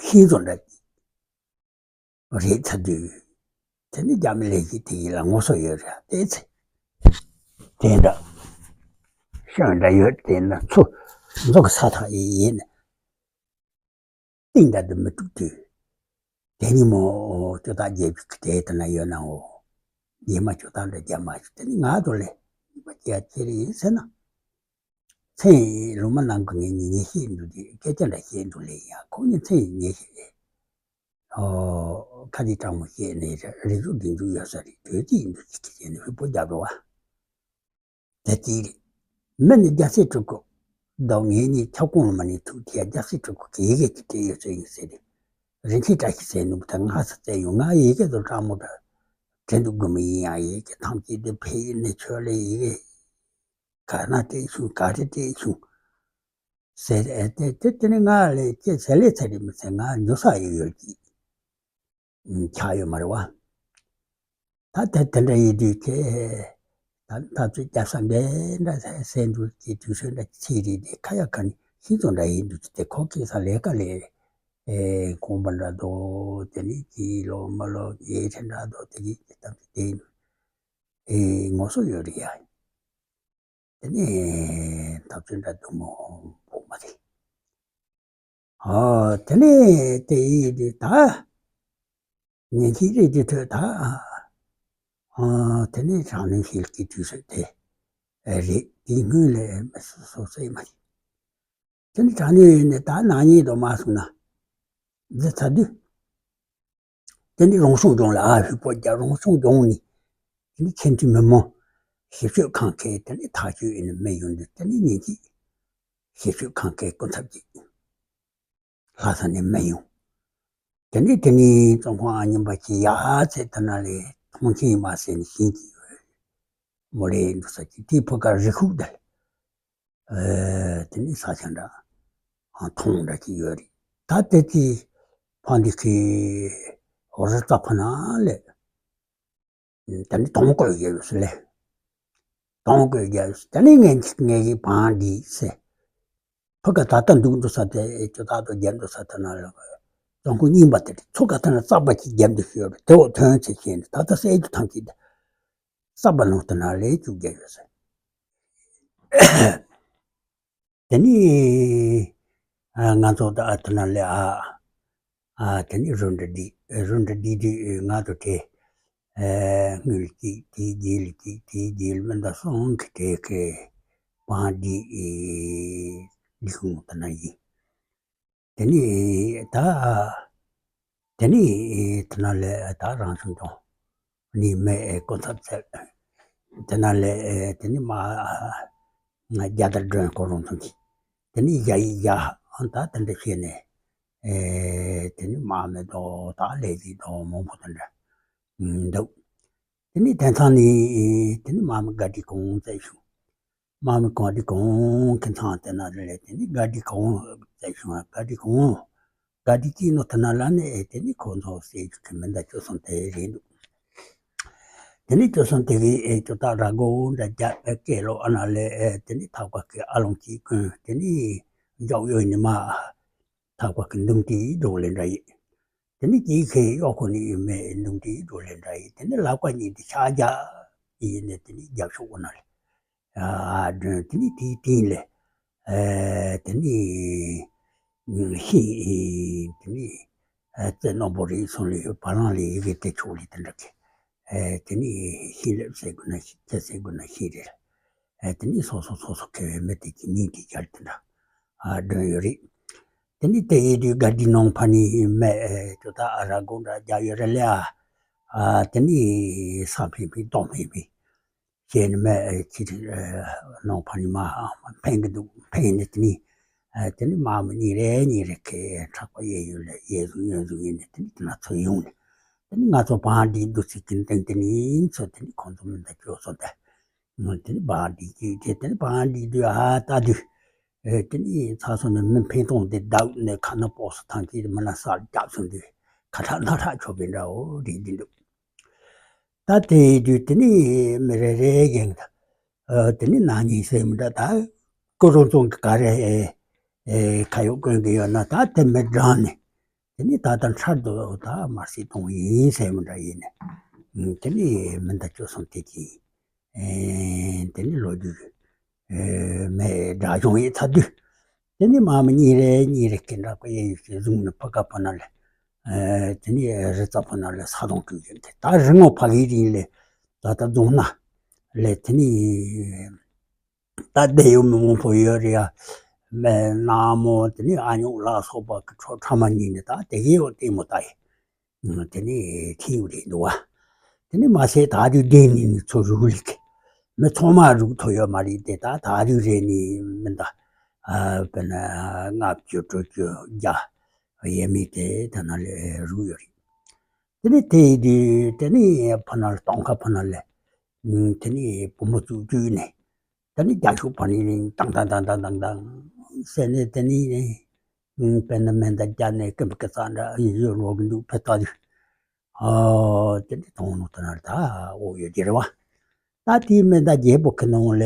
ཤིང་བཟོ་འདྲ་རེད་ཚ་དུས། དེ་ནི་རྒྱ་མི་ལས་ཀྱི་དེ་ཡིན་ལ་ངོ་སོ་ཡོད་རེད་དེ་ཚེ། དེ་འདྲ་ཤོན་འདྲ་ཡོད་དེ་ན་ཚུ་མཛོ་གི་ས་ཐག་ཡིན་ཡིན། གཏིང་འདྲ་དུ་མི་ཐུག་དུས། དེ་ཉིན་མོ་ཅོ་ཐག་རྒྱས་པའི་དེ་དེ་ན་ཡོད་ནའོ། ཉི་མ་ཅོ་ཐག་འདྲ་རྒྱ་མ་ཞིག་དེ་ནི་ང་དོ་ལས་ཉི་མ་རྒྱ་ཆེ་རེ་ཡིན་ཟེར་ན། མཚན་ལོ་མ་ནང་གི་ངས་ཉིན་ཉིན་ཤེས་འདུག་དེ་སྐད་ཆ་འདྲ་བཤད་འདུག་ལས་ཡ་ཁོ་ཉིན་མཚན་ཉིན་ཤེས། ཨོ། ཁ་དེ་དྲང་མོ་བཤད་ནས་རེ་རེ་ཟུང་བདེ་འཇུག་ཡོད་ས་རེད་དོལ་རྩིས་ཡིན་འདུག་ཅིག་གི་བྱས་ནས་ཧུད་པོ་རྒྱབ་རོགས་ཨ། དེ་དེ་རེད། མི་ནི་རྒྱ་སེ་ཕྲུ་གུ། ཟླ་ངེད་གཉིས་ཁྱབ་ཁོངས་ལ་མ་ནི་ཐུག་དེ་རྒྱ་སེ་ཕྲུ་གུ་གི་ཡི་གེ་ཅིག་སྤྲད་ཡོད་ཚོད་ཡིན་ཟེར་རེད། རིན་ཆེན་བཀྲ་ཤིས་ཟེར་ནུབ་ད་ང་ས་བཙལ་ཡོང་ང་ཡི་གེ་དོ་དྲང་མོ་ད་དྲན་འདུག་གི་མི་ཡིན་ཡང་ཡི་གེ་ཐམས་ཅད་དེ་ཕེ་ཡིན་ནས་ཆོས་ལས་ཡི་གེ་ག་ན་སྤྲད་བྱུང་ག་རེ་སྤྲད་བྱུང་། ཟེར་ཨེ་དེ་དེ་དེ་ནི་ང་ལས་ཀྱི་ཟེར་ལས་ཚེ་རིང་མི་ཚེ་ང་འཇོ་ས་ཡོད་ཡོད་ཀྱི་ཆགས་ཡོད་མ་རེད་བ། ད་དེ་དེ་འདྲ་ཡིན་དུས་ཁྱེད་ད་ད་ཚོད་རྒྱབ་ས་འདྲེ་འདྲ་ཟེར་འདུག་ཀྱི་དུས་ཚོད་འདྲ་ཚེ་རིང་དེ་ཁ་ཡ་ཁ་ནི་ཤིང་ཚོ་འདྲ་ཡིན་འདུག་ཅི་དེ་ཁོ་ཁྱེད་ས་ལས་ཀ་ལས་ཨེ་གོང་པ་འདྲ་དོ་དེ་ནི་ཀྱི་ལོ་མ་ལོ་ཡེ་ཁྲེ་འདྲ་དོ་དེ་ཡིན་དེ་ད་དེ་ཡིན་ཨེ་ངོ་སོ་ཡོད་རེད་ཡ། དེ་ནས་ཐབས་ཚུལ་འདྲ་འདུག་མོ་འབུག་མ་རེད། ཨོ་དེ་ནས་དེ་ཡིན་དུས་ད་ཉན་གྱི་རེད་དུས་ཐོས་ད། ཨོ་དེ་ནས་དྲག་གནོན་ཞིག་གི་དུས་ཚོད་དེ་རེད་དེའི་སྔོན་ལས་མི་སོ་སོ་སེ་མ་རེད། དེ་ནས་དྲག་གནོན་ཡིན་ནས་ད་ནག་ཉེས་དུ་མ་སོང་ན་འཛི་ཚ་དུས། དེ་ནི་རང་སྲུང་ལྗོངས་ལ་ཨ་ཧུད་པོ་རྒྱ་རང་སྲུང་ལྗོངས་ནི། དེ་ནི་ཁྱིམ་མཐུན་མི་མང་། ཞིབ་དཔྱོད་ཁང་ཁའི་དེ་ནི་ཐག་གཅོད་ཡིན་ནི་མི་ཡོང་དུས་དེ་ནི་ཉིན་གཅིག་ཞིབ་དཔྱོད་ཁང་ཁའི་སྐུ་ཚབ་ཀྱིས་ལྷ་ས་ནས་མི་ཡོང་། དེ་ནི་དེ་ནི་ཙོང་ཁོང་ཨ་ཉམས་པ་གྱིས་ཡ་ཚེ་དེ་ན་ལས་མཐོང་ཆེན་མ་ཟེར་ནི་ཤིང་གི་མོ་ལས་འདུག་ས་ཀྱི་དེའི་ཕུ་ཀ་རི་ཁུག་དེ། དེ་ནི་ས་ཆ་འདྲ། མཐོང་འདྲ་ཅིག་ཡོད་རེད། ད་དེ་དེ་ཕ་འདི་ཁའི་རི་རྩ་ཕ་ན་ལས། དེ་ནི་དོང་བརྐོས་རྒྱབ་ཡོད་ཟེར་ལས། དོང་བརྐོས་རྒྱབ་ཡོད་ཟེར་དེ་ནི་ངས་ངས་ཀྱི་བང་འདི་ཟེར། ཕུ་ག་ད་ལྟ་འདུག་འདུག་ས་དེ་ཅོ་ད་དོ་རྒྱབ་འདུག་ས་དེ་ན་ལ། ཙོང་ཁུ་རྙིང་པ་དེ་རེད་ཚུ་ག་ད་ན་རྩ་བ་ཅིག་རྒྱབ་འདུག་ཤོད་རེད་དེ་འོ་ཐོན་ཚེ་ཤེས་ནས་ད་ལྟ་སྲས་ཀྱི་ཐང་ཅིག་དེ། རྩ་བ་ནང་དུ་ན་ལས་བཅུག་རྒྱ་ཡོད་ཟེར། དེ་ནི་ང་ཚོ་ད་ཨ་དུ་ན་ལས་ཨ་ཨ་དེ་ནི་རུ་འདྲ་འདི་རུ་འདྲ་འདི་དུས་ང་ཚོ་དེ་དངུལ་གཅིག་དེའི་རྗེས་ལ་གཅིག་དེའི་རྗེས་ལ་མི་འདྲ་སོང་གི་དེ་གི་བང་འདི་འདི་ཁུང་དུ་ན་ཡིན། དེ་ནི་ད། དེ་ནི་དེ་ན་ལས་ད་རང་བྱུང་དང་། ནི་མེ་ཀོ་ཚབ་ཚད། དེ་ན་ལས་དེ་ནི་མ། རྒྱ་དར་སྒྲོན་ཀོ་རོང་ཐོན་གྱི། དེ་ནི་རྒྱ་ཡི་རྒྱ་ཨང་ད་དེ་འདྲ་བཤད་ནས། དེ་ནི་མ་མེ་དོ་ད་ལས་ཀྱི་དོ་མང་པོ་དེ་འདྲ། འདུག་དེ་ནི་དེང་སང་ནི་དེ་ནི་མ་མི་དགའ་དྲི་གོང་བཙལ་བྱུང་། མ་མི་གོང་དྲི་གོང་གི་ཚང་དེ་ན་རེ་དེ་ནི་དགའ་དྲི་གོང་བཙལ་བྱུང་དགའ་དྲི་གོང་། དགའ་དྲི་སྐྱིད་ནོ་དེ་ན་ལ་ནི་དེ་ནི་ཁོ་ཚོ་སེ་ཆུ་གི་མི་འདའ་ཅོ་སོང་དེ་རེད་འདུག་དེ་ནི་ཅོ་སོང་དེ་གི་ཨེ་ཅོ་ད་ར་གོ་འདྲ་རྒྱ་ཨེ་སྐད་ལོ་ཨ་ན་ལེ་ཨེ་དེ་ནི་ཐག་པ་གི་ཨ་ལོང་གི་ཀུན་དེ་ནི་འཇོག་ཡོད་ནི་མ། ཐག་པ་གི་འདུམ་དེའི་སྒྲོག་ལེ་འདྲ་ཡིན། དེ་ནི་དེའི་ཁའི་གཡོག་ཁོ་ནི་ཡོད་མེད་འདུམ་དེའི་སྒྲོག་ལེ་འདྲ་ཡིན་དེ་ནི་ལག་པ་གཉིས་དེ་ཕྱག་རྒྱ་ཡིན་ནས་དེ་ནི་རྒྱབ་ཤོག་གོ་ན་ལེ། ཨ་སྒྲོན་དེ་ནི་དེའི་སྟེང་ལེ། དེ་ནི་ཤིང་དེ་ནི་རྩེ་རྣོན་པོ་རེད་སོང་ལེ་བ་ལང་ལེ་ཡི་གེ་དེ་ཆོག་ལེ་དེ་འདྲ་གི། དེ་ནི་ཤིང་ལེབ་ཟེར་དགོས་ན་ཤིང་ཁྱེད་ཟེར་དགོས་ན་ཤིང་རེད། ཨེ་དེ་ནི་སོ་སོ་སོ་སོ་ཁེ་བའི་མི་དེ་གི་མིང་དེ་སྦྱར་དེ་འདྲ་ཨ་སྒྲོན་ཡོད་རེད། དེ་ནི་དེ་ཡི་དུས་དགའ་དྲི་ནང་ཕ་ནི་མེ་ཨེ་ཅོ་ད་ཨ་ར་དགོང་དྲ་རྒྱ་ཡོད་རེད་ལེ་ཨ། ཨ་དེ་ནི་ས་འཕེན་འཕེན་རྡོ་འཕེན་འཕེན་བྱས་ནི་མེ་ཨེ་ཁྱི་ཨེ་ནང་ཕ་ནི་མ་འཕེན་གི་འདུག་འཕེན་ནི་དེ་ནི་ཨེ་དེ་ནི་མ་མི་གཉིས་རེ་གཉིས་རེ་ཁེ་ཁྲག་པ་གཡས་གཡོན་ལས་གཡས་བཟུང་གཡོན་བཟུང་ཡིན་ནི་དེ་ནི་དེ་ན་ཚོ་ཡོང་ནི། དེ་ནི་ང་ཚོ་བང་འདི་འདུག་ཚིག་གི་སྟེང་དེ་ནི་ཚོ་དེ་ནི་ཁོང་ཚོ་མི་འདའ་ཅོ་སོང་དེ། དེ་ནི་བང་སྒྲིག་རྒྱུ་དེ་དེ་ནི་བང་སྒྲིག་དུས་ཨ་ལྟ་དུས། དེ་ནི་ཚ་སོང་ནས་མི་འཕེན་གཏོང་དེ་བདག་ནས་ཁ་ན་པོ་སོ་ཐང་གི་མི་ན་སར་རྒྱབ་སོང་དུས་ཁ་ཁྲག་སྣ་ཁྲག་ཆོག་པའི་འདྲ་བོ་རེད་འདི་འདུག་ད་དེ་དུས་དེ་ནི་མི་རེ་རེ་གིས་ད་དེ་ནི་ན་ནིང་ཟེར་མི་འདྲ་ད་ཀུ་རོ་ཙོང་གི་ག་རེ་ཁ་ཡོག་གོན་གི་ཡོད་ན་ད་དེ་མི་འགྲང་ནས། དེ་ནི་ད་ལྟ་འཕྲལ་དུ་ད་དམར་གསོད་གཏོང་ཡིན་ཟེར་མི་འདྲ་ཡིན་ནས། དེ་ནི་མི་ཟླ་བཅུ་གསུམ་དེ་གྱིས། དེ་ནི་ལོ་རྒྱུས་མེད་དགྲ་བྱུང་ཡིན་ཚ་དུས། དེ་ནི་མ་མི་གཉིས་རེ་གཉིས་རེ་སྐད་འདྲ་པོ་ཡེ་ཡུལ་གྱི་བཟུང་ནས་ཕ་ག་ཕ་ན་ལས། དེ་ནི་རི་རྩ་ཕ་ན་ལས་ས་དོང་བྲུས་ཡོད་དེ་ད་རི་ངོ་ཕ་གི་རིང་ལས་ད་ལྟ་རྫོང་ན་ལས་དེ་ནི། ད་བསྡད་ཡོད་མི་མང་པོ་ཡོད་རེད་ཡ། མེད་ན་མོ་དེ་ནི་ཨ་ཉོག་ལ་སོགས་པ་གི་ཁྲོ་ཁྲ་མ་ཉིད་ནས་ད་དེ་གའི་འོ་ལྟད་མོ་ལྟ་ཡི། དེ་ནི་ཁྱི་ཡོད་རེད་འདུག་བ། དེ་ནི་མ་ཟད་ད་དུས་བསྡད་ནི་ནི་ཚོ་རུ་ལིག་མི་ཚང་མ་རུག་ཐོ་ཡོད་མ་རེད་དེ་ད་ད་དུས་རེད་ནི་མི་འདའ། དཔེར་ན་ལྔ་བཅུ་དྲུག་ཅུ་བརྒྱ་ཡས་མས་དེ་ད་ན་ལས་རུག་ཡོད་རེད། དེ་ནི་དེ་ཡི་དུས་དེ་ནི་ཕ་ན་ལ་སྟོང་ཁ་ཕ་ན་ལས་དེ་ནི་བུ་མོ་བཙུགས་བཅུག་ནས། ད་ནི་རྒྱ་ཤུག་ཕ་ནི་ནི་ཏང་ཏང་ཏང་ཏང་ཏང་ཏང་ཟེར་ནས་དེ་ནི་ནི་དཔེར་ན་མེ་མདའ་རྒྱབ་ནས་ཀི་མི་ཀི་ཙག་འདྲ་ཡི་ཡོད་ལོག་གི་འདུག་ཕེ་ཏོ་དུ། ཨོ་དེ་ནི་དོང་ནུ་ད་ན་ད་འོ་ཡོད་ཀྱི་རེད་བ། ད་དེའི་མེ་མདའ་རྒྱལ་པོ་ཁི་ནང་ལས་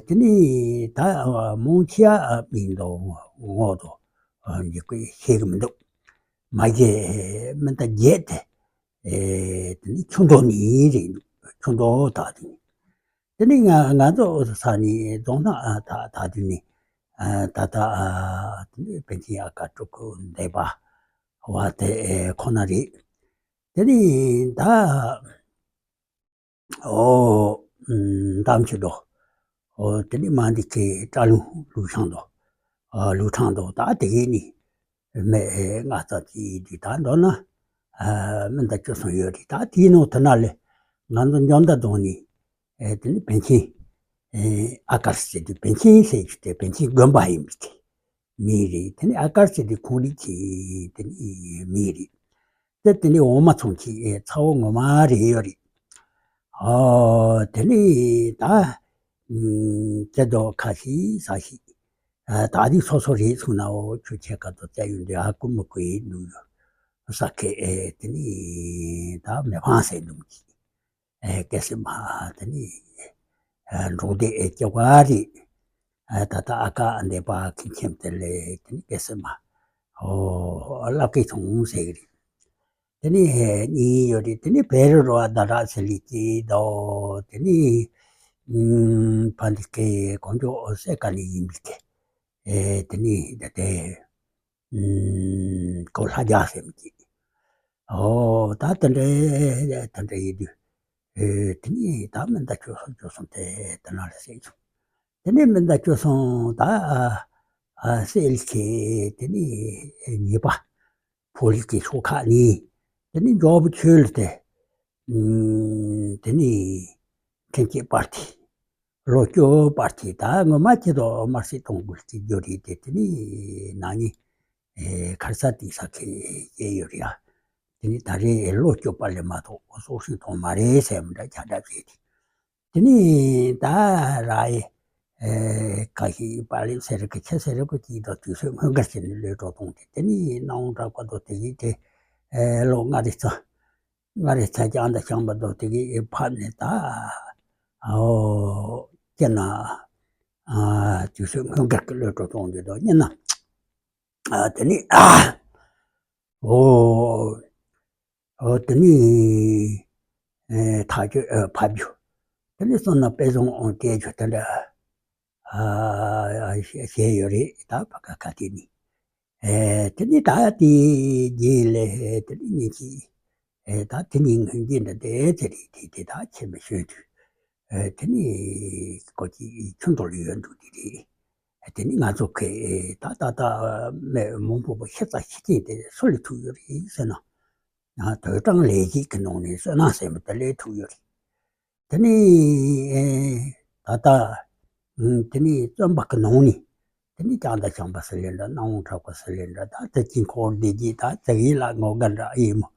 དེ་ནི་ད་མོང་ཆེ་མིན་དོ་ངོ་དོ་འཇིག་པའི་ཤེས་གི་མི་འདུག་མ་གཞི་མེ་མདའ་རྒྱལ་དེ་དེ་ནི་ཆུ་མདོ་ནི་རེད་འདུག་ཆུ་མདོ་ད་དེ་ནི། དེ་ནི་ང་ང་ཚོ་ས་ནི་རྫོང་ན་ད་ད་དུས་ནི་ད་ད་དེ་ནི་པཎ་ཆེན་ཨ་ཀ་སྤྲུལ་སྐུ་འདས་པ་བ་དེ་ཁོ་ན་རེད། དེ་ནི་ད་ཨོ་འདམ་ཆུ་དོ། ཨོ་དེ་ནི་མ་འདི་ཁའི་བཀྲ་ལུང་ལུག་ཤང་དོ། ལུག་ཁྲང་དོ་ད་དེ་གའི་ནི། མེ་ལྔ་ཙམ་གྱི་དུས་ད་མདོར་ན། མི་འདའ་བཅུ་གསུམ་ཡོད་རེད་ད་དེའི་ནང་དུ་ན་ལས། ང་ཚོ་འཇོ་མདའ་རྫོང་ནས། དེ་ནི་པཎ་ཆེན། ཨ་ཀར་ཟེར་དུས་པཎ་ཆེན་ཟེར་གྱི་དེ་པཎ་ཆེན་དགོན་པ་ཡིན་པའི་གི་མིང་རེད། དེ་ནི་ཨ་ཀར་ཟེར་དུས་ཁོང་རིགས་ཀྱི་དེ་ནི་མིང་རེད། དེ་དེ་ནི་འོ་མ་ཚོང་གི་ཚ་བོ་ངོ་མ་རེད་ཡོད་རེད། ཨོ་དེ་ནི་ད། ཁྱེད་དོ་ཁ་ཤི་ས་ཤི། ད་དེ་སོ་སོ་རེད་ཚུགས་ན་འོ་ཁྱོད་ཁྱེད་ཀ་དོ་བཙལ་ཡོང་དུས་ཧ་གོ་མི་གོ་ཡིན་འདུག་ཡོད། ས་ཁེ་ཨེ་དེ་ནི་ད་མི་ཕང་ཟེར་འདུག་གི་ཨེ་སྐལ་སེ་མ་དེ་ནི་འབྲོག་སྡེ་ཨེ་སྐྱེ་བ་རེད། ད་ལྟ་ཨ་ཀ་འདས་པ་ཁྱིམ་ཁྱིམ་དེ་ལས་དེ་ནི་སྐལ་སེ་མ་ཨོ་ལབ་ཀི་ཚོང་ཟེར་གི་རེད། དེ་ནི་གཉིས་ཡོད་རེད། དེ་ནི་བེ་རི་རོ་ཨ་ད་ར་ཚེ་ལི་ཀི་དོ། དེ་ནི་ཕ་འདི་ཀེ་གོང་ཇོ་ཨོ་སེ་ཀ་ནི་ཡིན་པའི་ཀེ་དེ་ནི་ད་དེ་ཀོ་ལྷ་རྒྱ་སེམས་ཀྱི་ཨོ་ད་དེ་འདྲ་དེ་འདྲ་ཡིན་དུས་དེ་ནི་ད་མི་འདའ་བཅུ་གསུམ་བཅུ་གསུམ་དེ་དེ་ན་ལ་སེ་ཆུ་དེ་ནི་མི་འདའ་བཅུ་གསུམ་ད་སེ་ལི་ཀེ་དེ་ནི་ཉེས་པ། ཕོ་ལི་ཀི་ཤོག་ཁག་ནི། དེ་ནི་འཇོག་པོ་ཆོས་ལ་དེ། དེ་ནི་ཁྲིམས་ཀྱི་པར་ཏི། ལོ་སྐྱོ་པར་ཏི་ད་ངོ་མ་ཁྱེད་དོ་དམར་སྲིད་གཏོང་དགོས་ཀྱི་རྒྱུ་རེད་དེ་དེ་ནི་ན་ནི། ཁར་ས་ཏི་ས་ཁེ་ཡེ་ཡོད་རེད་ཡ། དེ་ནི་ད་རེས་ལོ་སྐྱོ་པ་ལས་མ་གཏོགས་སྲོག་ཤིང་གཏོང་མ་རེད་ཟེར་མི་འདྲ་ཁྱ་འདྲ་བྱས་ཏེ། དེ་ནི་ད་ར་ཨེ་ཁ་ཤས་པཱ་ལེབ་ཟེར་གི་ཆེ་ཟེར་གི་ཅིག་དང་དུས་ཚོད་སྔོན་འགར་བྱས་ནས་ལོས་འགྲོ་གཏོང་དེ་དེ་ནི་སྣང་བ་གྲགས་པ་དང་དེ་གི་དེ་ཨེ་ལོ་ལྔ་རེ་ཚ་ལྔ་རེ་ཚ་རྐྱང་དང་བྱང་པ་དང་དེ་གི་ཨེ་ཕབ་ནས་ད་ཨོ་ཅེ་ན་ཨ་དུས་ཚོད་སྔོན་འགར་གི་ལོས་འགྲོ་གཏོང་དེ་དང་ཉེ་ན་ཨ་དེ་ནི་ཨ། ཨོ། ཨོ་དེ་ནི། ཨེ་ཐག་གཅོད་ཨེ་ཕབ་རྒྱུ། དེ་ནི་སོང་ན་དཔེ་བཟང་ཨོ་སྐད་ཆ་དེ་འདྲ། ཨ་བཤད་ཡོད་རེད་ད་ཕ་ག་ཁ་དེ་ནི། ཨེ་དེ་ནི་ད་དེ་རྗེས་ལས་དེ་ནི་ཉིན་གཅིག་ཨེ་ད་དེ་ནི་ངན་གྱི་འདྲ་དེ་དེ་རེད་དེ་དེ་ད་ཁྱེད་མི་ཤོད་དུས། ཨེ་དེ་ནི་ཀོ་ཅི་ཆུ་མདོ་ལ་ཡོད་འདུག་དེ་རེད། དེ་ནི་ང་ཚོ་གི་ད་ད་ད་མི་མང་པོ་པོ་ཤི་ཙ་ཤི་ཅིང་དེ་སུ་ལས་ཐུག་ཡོད་རེད་ཟེར་ན། དོས་གྲངས་ལས་གཅིག་གི་ནང་ནས་བསོད་ནམས་ཟེར་མི་དེ་ལས་ཐུག་ཡོད་རེད། དེ་ནི་ད་ལྟ་དེ་ནི་བཙོན་པ་གི་ནང་ནས་དེ་ནི་ལྕགས་མདའ་བྱང་པ་ཟེར་ལེ་འདྲ་སྣང་བ་གྲགས་པ་ཟེར་ལེ་འདྲ་ད་དེ་དཀྱིལ་འཁོར་བདེ་སྐྱིད་ད་དེ་ཡིན་ལ་ངོ་དགའ་འདྲ་ཡིན་མོ།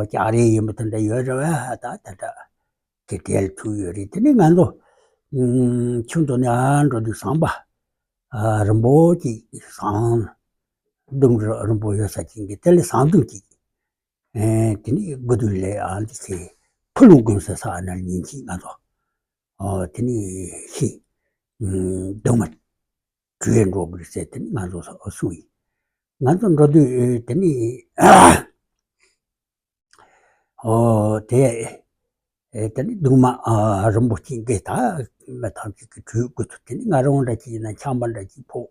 ལྕགས་རི་ཡིན་མོ་དེ་འདྲ་ཡོད་རེད་བ་ད་དེ་འདྲ། གི་གྲལ་ཐུག་ཡོད་རེད། དེ་ནས་ང་ཚོ་ཁྱིམ་དུ་ནས་ཨ་འགྲོ་དུས་ཟམ་པ་རིང་པོ་ཅིག་ཟམ་གདུང་རིང་པོ་ཡོད་ས་ཅིག་གི་དེ་ལས་ཟམ་གདུང་ཅིག་དེ་ནས་དགུ་དུས་ལས་ཨ་འདི་ཚེ་ཕུ་ལུང་དགོན་ཟེར་ས་ཨ་ནར་ཉིན་གཅིག་ང་ཚོ་དེ་ནས་ཤི་གདུང་མ་གྲོས་འགྲོ་དགོས་ཟེར་དེ་ནས་ང་ཚོ་གསུངས་ཡིན། ང་ཚོ་འགྲོ་དུས་དེ་ནས་ཨོ་དེ་དེ་ནས་གདུང་མ་རིང་པོ་ཅིག་གི་ད་མི་ཐམས་ཅད་ཀྱི་གྲོས་དགོས་ཐུག་དེ་ནས་ང་རང་འདྲ་ཅིག་ཡིན་ན་ཆམ་པ་འདྲ་ཅིག་ཕོག་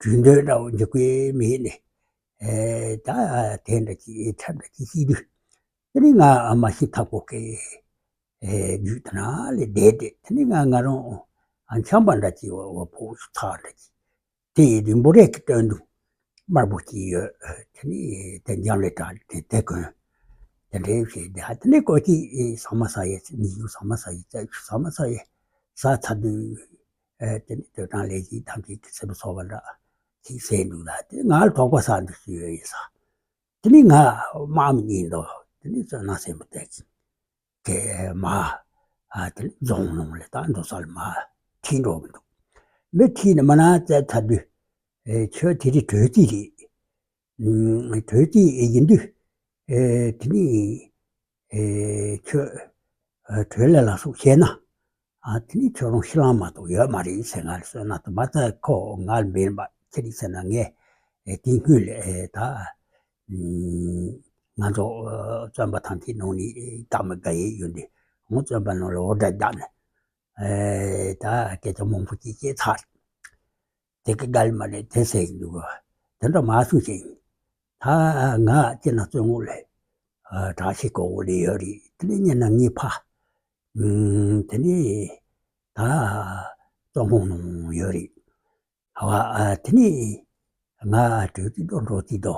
གྲོས་འདོད་འདྲ་བོ་འཇིགས་པའི་མེད་ནས་ད་དེ་འདྲ་ཅིག་ཁྲབ་འདྲ་ཅིག་ཤི་དུས་དེ་ནས་ང་མ་ཤི་ཐབས་གོ་གི་རྒྱུད་དེ་ན་ལས་བསྡད་དེ་དེ་ནས་ང་ང་རང་ཆམ་པ་འདྲ་ཅིག་བ་ཕོག་ཚ་འདྲ་ཅིག་དེ་ཡི་རིང་པོ་རེད་ཀྱི་སྟོན་དུ་དམར་པོ་ཅིག་ཡོད། དེ་ནས་དེ་འཇམ་ལས་དྲག་དེ་དེ་གོན་དེ་འདྲའི་བྱས་དེ་ཧ་དེ་ནས་ཀོ་ཅི་ས་མ་ས་ཡི་ཉི་ཤུ་ས་མ་ས་ཡི་རྩ་ཤུ་ས་མ་ས་ཡི་ས་ཚ་དུས་དེ་ནས་དོ་གྲང་ལས་ཀྱི་ཐམས་ཅད་ཀྱི་སེར་པོ་ཚོ་བ་འདྲ་ཅིག་ཟས་འདུག་ལ་དེ་ང་ལ་དོགས་པ་ཟ་འདུག་སུ་ཡོད་ཡིན་ས་དེ་ནས་ང་དམག་མི་གཉིས་འདུག་དེ་ནས་བཙོན་ནང་སེམས་པ་བལྟས་ཀྱི། དེ་མ། ཨ་དེ་ནི་རྫོང་ནང་ལ་ད་འགྲོ་ས་ལ་མ་ཁྲིད་འགྲོ་གི་འདུག་མི་ཁྲིད་ནས་མ་ན་བཙལ་ཚར་དུས། ཨེ་ཁྱོད་དེ་རིང་གྲོས་རྩིས་རེད། ཨུམ་གྲོས་རྩིས་ཡིན་དུས། ཨེ་དེ་ནི། ཨེ་ཁྱོད་ཨ་གྲོས་ལས་ལ་སོགས་བཤད་ན། ཨ་དེ་ནི་ཁྱོད་རང་ཤི་ལང་མ་གཏོགས་ཡོད་མ་རེད་ཟེར་ང་ལ་གསོལ་ན་དུ་མ་ཚད་ཁོ་ང་ལ་འབེན་པ་ཁྱེད་རིག་ཟེར་ན་ངས་ཨེ་དེ་སྔོན་ལ་ཨེ་ད། ང་ཚོ་བཙོན་པ་ཐམས་ཅད་ནང་ནས་བདག་མི་དགའ་ཡས་ཡོད་འདི་ངོ་བཙོན་པ་ནང་ལ་འོ་སྒྲ་བརྒྱབ་ནས་ད་སྐད་ཆ་མང་པོ་ཅིག་བཤད་ཚར། དེ་གི་དགའ་ལི་མ་རེད་དེ་ཟེར་གྱི་འདུག་ག་དེ་འདྲ་མ་གསུངས་ཤིང་ད་ང་སྐྱེ་ན་བཙོན་འོག་ལས་དྲག་ཤེས་གོ་འོག་ལས་ཡོད་རེད། དེ་ནས་ཉེ་ན་ངའི་ཕ་དེ་ནས་ད་བཙོན་ཁང་ནང་ཡོད་རེད། ཨ་དེ་ནས་ང་གྲོས་རྩིས་དོ་འགྲོ་རྩིས་དོ་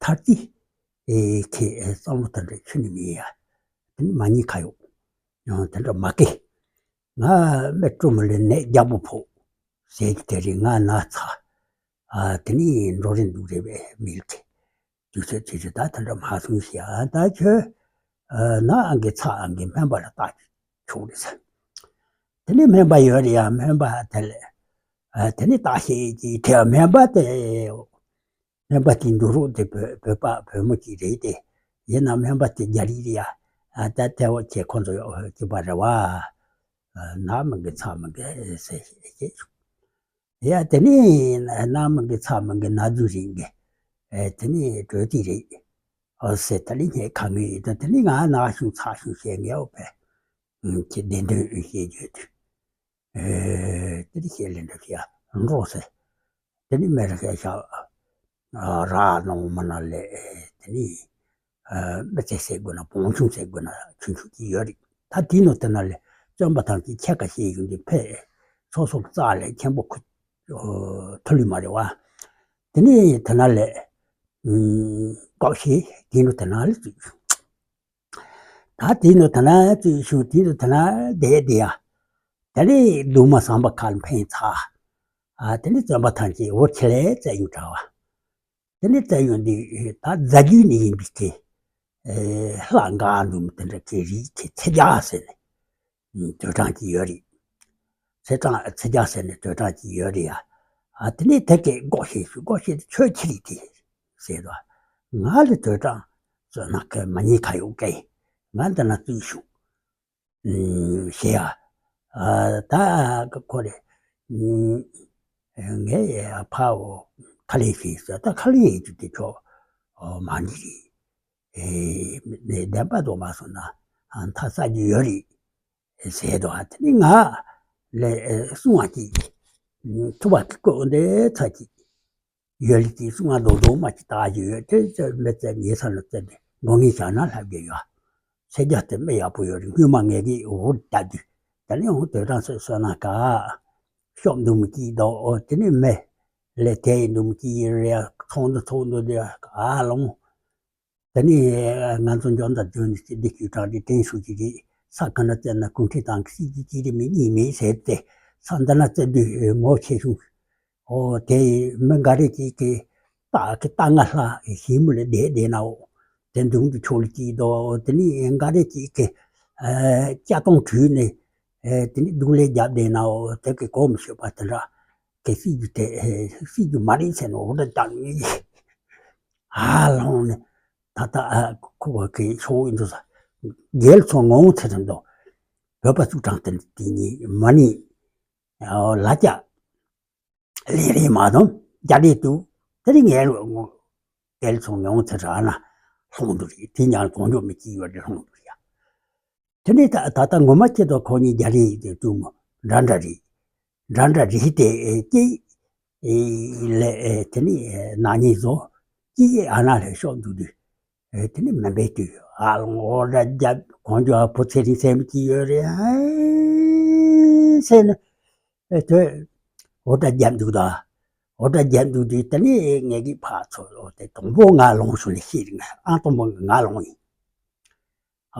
ཐར་རྩིས་ཨེ་ཁེ་བསམ་བློ་དེ་འདྲ་ཁྱོན་ནས་མི་ཡ། དེ་ནས་མ་ཉེས་ཁ་ཡོག་ཡང་དེ་འདྲ་མ་སྐྱེ། ང་མི་སྤྲོ་མོ་ལ་ནད་རྒྱག་པོ་ཕོག་ཟས་ཀྱི་དེ་རིང་ང་ན་ཚ། ཨ་དེ་ནས་འགྲོ་རིན་འདུག་རེད་པས་མི་ལ་ཁེ། དུས་ཚོད་ཚོད་ཚོད་ད་དེ་འདྲ་མ་སོང་ཞེས་ཨ་ད་ཁྱོད་ན་ཨང་གི་ཚ་ཨང་གི་སྨན་པ་ལ་བལྟ་ཆོག་རེད་ཟེར། དེ་ནས་སྨན་པ་ཡོད་རེད་ཡ། སྨན་པ་དེ་ལ་ཨ་དེ་ནས་བལྟ་ཤེས་ཀྱི་དེ་སྨན་པ་དེ་སྨན་པ་དེ་འདུག་རོགས་དེ་བོད་བོད་པ་བོད་མོ་ཅིག་རེད་དེ་ཡིན་ན་སྨན་པ་དེ་རྒྱ་རིགས་རེད་ཡ། ཨ་ད་དེ་འོ་ཁྱེད་ཁོང་ཚོ་ཡོད་ཀྱི་པ་རེད་བ། ན་མི་འགི་ཚ་མི་འགི་ཟེར་ཞེས་བཤད་བྱུང་། ཡ་དེ་ནས་ན་མི་འགི་ཚ་མི་འགི་ན་རྫུན་རེད་འགི། ཨེ་དེ་ནས་གྲོས་ཏི་རེད། ཨོ་ཟེར་ད་ལི་ངས་ཁ་ངེས་ཡོད་དོ་དེ་ནས་ང་ན་ཤུང་ཚ་ཤུང་བཤད་ངས་འོ་བས། ཁྱེད་བདེན་དོན་བཤད་རྒྱུ་དུས། ཨེ་དེ་ནས་བཤད་ལེན་འགྲོ་ཤེས་ཡ་འགྲོ་ཟེར། དེ་ནས་མེ་ར་ཤ་ཤ་ར་ནང་མ་ན་ལས་དེ་ནས་མི་ཚེ་ཟེར་དགོས་ན་བོང་ཆུང་ཟེར་དགོས་ན་ཆུང་ཆུང་གི་ཡོད་རེད། ད་དེ་ནང་དེ་ན་ལས་བཙོན་པ་ཐམས་ཅད་ཁྱད་ཁ་ཤས་ཡོང་དུས་ཕེ་སོ་སོ་རྩ་ལས་ཆེན་པོ་ཁུ་ཐུ་ལུས་མ་རེད་བ། དེ་ནས་དེ་ན་ལས་ཀོ་ཤེས་དེ་ནང་དེ་ན་ལས་ཚུད། ད་དེ་ནི་ད་ན་ཅིག་ཞུ་དེ་ནི་ད་ན་བསྡད་བསྡད་ཡ། དེ་ནས་གདུང་མ་ཟམ་པ་ཁ་ལ་འཕེན་ཚར། ཨ་དེ་ནས་བཙོན་པ་ཐམས་ཅད་འོ་ཁྱེད་ལས་བཙལ་ཡོང་གྲྭ་བ། དེ་ནས་བཙལ་ཡོང་དུས་ད་རྫ་རྒྱུད་ནས་ཡིན་པའི་ཁེ། ལྷ་འགའ་འདུག་མི་དེ་འདྲ་ཁེ་རིགས་ཁེ་ཚེ་རྒྱ་ཟེར་ནས་དོས་གྲངས་ཅིག་ཡོད་རེད། ཚེ་གྲངས་ཚེ་རྒྱ་ཟེར་ནས་དོས་གྲངས་ཅིག་ཡོད་རེད་ཡ། ཨ་དེ་ནས་དེ་སྐད་སྒོ་ཕྱེ་ཞུ་སྒོ་ཕྱེ་དེ་ཆོས་ཁྱེད་རིགས་དེ་ཟེར་དོ། ང་ལ་དོས་གྲངས་བཙོན་ན་ཁེ་མ་ཉེས་ཁ་ཡོག་སྐད་ང་འདི་ན་བཙུགས་ཞུ། ཞེས་ཡ། ད་ཁོ་རེ་ངའི་ཕའོ་ཁ་ལེ་ཞེས་ཟེར་ད་ཁ་ལེ་ཡེ་རྒྱུ་དེ་ཁྱོ་མ་འདི་རེད། བདེན་པ་དོ་མ་སོང་ན་མཐའ་ས་རྒྱུ་ཡོད་རེད་ཟེར་དོ། དེ་ནི་ང་ལས་གསུང་བ་ཅིག་ཐུབ་པ་ཀི་ཀོ་འདི་ཚ་ཅིག་ཡོད་ལི་ཅིག་གསུང་བ་རྡོག་རྡོག་མ་ཅིག་བཏགས་ཀྱི་ཡོད་དེ་ཚོ་མི་ཚེ་ཉེ་ས་ལ་བཙལ་ཏེ་མགོ་ངན་བཞག་ན་ལྷབ་ཀྱི་ཡོད། ཚེ་རྒྱ་དེ་མི་ཡག་པོ་ཡོད་རེད། སྔོན་མ་ངས་ཀྱི་འུར་བཏབ་དུས་ད་ནི་འུ་དོད་གྲང་སོད་སོད་ན་ག་ཤོག་འདུག་མི་ཅིག་འདུག་ཨོ་དེ་ནི་མི་ལས་དེ་ཡི་འདུག་མི་ཅིག་ཡིན་རེད། ཚོང་འདུ་ཚོགས་འདུ་དེ་ཨ་ལོང་། དེ་ནས་ང་ཚོ་འཇོན་དང་འཇོན་ནས་འདི་ཅུས་དྲག་འདི་དྲན་ཤུགས་ཀྱི་རེད། ས་ག་ན་བཙལ་ན་ཀུན་ཁྲིད་དང་གི་སྲིད་ཀྱི་ཅི་རེད་མི་གཉིས་མེད་ཟེར་ཏེ་ས་འདི་ན་བཙལ་དུས་ངོ་ཆེ་ཤོས་ཨོ་དེ་མི་འགའ་རེ་ཅིག་གི་རྟ་གི་རྟ་རྔ་ལྷ་ཞིང་མུ་ལ་བསྡད་བསྡད་ནའོ་དེ་མདུན་དུ་ཆོག་ལ་ཅིག་དོ། དེ་ནས་འགའ་རེ་ཅིག་གི་ ཨ་ལྕགས་སྡོང་དྲུད་ནས་ཨ་དེ་ནས་སྡུག་ལས་རྒྱབ་བསྡད་ན་འོ་དེ་གི་གོ་མི་ཤེས་པ་དེ་འདྲ་གི་སྲིད་རྒྱུ་དེ་ཨ་སྲིད་རྒྱུ་མ་རེད་ཟེར་ནས་འོ་འདྲ་བཏང་ངེས་ཨ་ལྷོང་ནས་ད་ལྟ་ཨ་ཁོ་བ་གི་ཤོག་ཡིན་འདུག་ས་རྒྱལ་ཚོ་ངོ་བོ་ཚེ་རིང་དང་བོད་པ་ཚུགས་དྲང་དེ་དེ་གཉིས་མ་ནི་ལ་རྒྱ། ལས་རེད་མ་གཏོང་རྒྱ་རེད་འདུག་དེ་རིང་ངའི་ངོ་གལ་སོང་ངས་འོང་ཚེ་ར་ན་ལྷོང་འདུག་རེད། དེ་ཉག་གོང་འཇོག་མི་གཅིག་ཡོད་རེད་ལྷོང་འདུག་རེད་ཡ། དེ་ནས་ད་ད་ལྟ་ངོ་མ་ཁྱེད་དང་ཁོ་གཉིས་རྒྱ་རེད་དེ་འདུག་མོ་འདྲ་འདྲ་རེད། འདྲ་འདྲ་རེད་དེ་ཀྱེ་ལས་དེ་ནས་ན་ཉིན་བཟོ་ཀྱེ་ཨ་ན་ལས་ཤོག་འདུག་དུས། ཨེ་དེ་ནི་མི་འབད་དུས་ཨ་ལོང་འོ་འདྲ་རྒྱབ་གོང་ཇོ་ཨ་བུ་ཚེ་རིང་སེམས་ཀྱི་ཡོད་རེད་ཨེ་ཟེར་ནས་ཨེ་དེ་འོ་འདྲ་རྒྱབ་འདུག་ད། འོ་འདྲ་རྒྱབ་འདུག་དུས་དེ་ནི་ངེད་ཀྱི་ཕ་ཚོ་འོ་དེ་དང་པོ་ང་ལོང་སོང་ནས་ཤེས་རིང་ཨ་དང་པོ་ང་ལོང་ཡིན།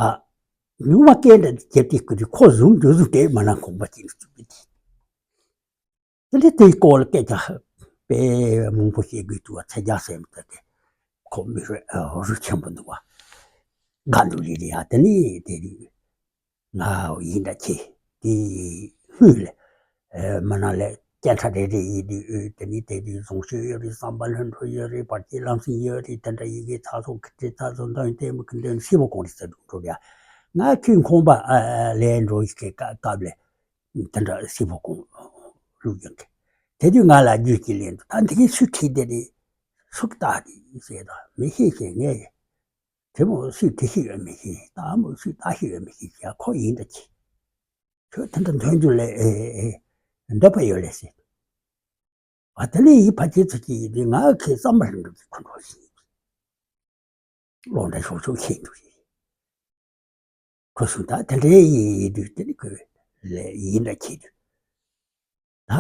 ཨ་ཉུང་མ་སྐད་འདྲ་རྒྱབ་དེ་ཀུ་དུས་ཁོ་བཟུང་འགྲོ་བཟུང་དེ་མ་ན་ཁོང་པ་ཅིག་ནས་བཙུགས་པའི་དེ། དེ་འདྲའི་དེའི་སྐོར་ལ་སྐད་ཆ་དཔེ་མང་པོ་བཤད་དགོས་འདུག་བ། ཚ་རྒྱ་ཟེར་མི་ད་དེ་ཁོ་མི་རུ་རུ་ཆེན་པོ་འདུག་བ། དགའ་འདུག་ལི་ལི་ཡ་དེ་ནི་དེ་རིགས་ང་ཡིན་འདྲ་ཆེ་དེ་སྔོན་ལ་མི་ནང་ལ་སྐད་ཆ་རེ་རེ་ཡིན་དུས་དེ་ནི་དེ་དུས་བཟང་སྤྱོད་ཡོད་རེད། བསམ་པ་ལྷུན་གྲུབ་ཡོད་རེད། བར་ཆད་ལམ་སེང་ཡོད་རེད། དེ་འདྲ་ཡི་གེ་ཚ་སོགས་ཁི་ཁྲི་ཚ་སོགས་འདོན་ལྟད་མོ་ཁི་འདོན་སྲིད་པོ་གོང་རེད་ཟེར་འགྲོ་ཡ། ང་ཁྱོད་ཁོང་པ་ལས་འགྲོ་ཡི་གེ་སྐབས་ལས། དེ་འདྲ་སྲིད་པོ་གོང་ལུགས་ཡོད་གི། དེ་དུས་ང་ལ་རྒྱུད་ཀྱི་ལན་དུ་ད་འདི་གའི་སུས་ཁྲིད་དེ་རེད། སུ་བཏགས་རེད་ཟེར་ད་མི་ཤེས་ཤེས་ངས། དེ་མོ་སུས་དེ་ཤེས་ཡོད་མི་ཤེས་ད་མོ་སུས་ད་ཤེས་ཡོད་མི་ཤེས་ཀྱ་ཁོ་ཡིན་འདྲ་ཆེ། ཁྱོད་དེ་འདྲ་འདོན་རྒྱུ་ལས་ཨེ་ཨེ་ཨེ་འདོད་པ་ཡོད་ལས་ཟེར། བ་དེ་ལས་ཡིད་ཕ་ཆེ་ཚོ་ཅི་ཡིན་དུས་ང་ཁའི་བསམ་པ་རིང་འགྲོ་གི་ཁོ་འགྲོ་ཤེས། ལོ་འདྲ་ཤོག་ཤོག་ཤེས་འདུག་ཤེས། ཁོ་གསུང་ད་དེ་འདྲའི་ཡིན་དུས་དེ་ནི་ཁོས་ལས་ཡིན་འདྲ་ཁྱེད་དུས། ད་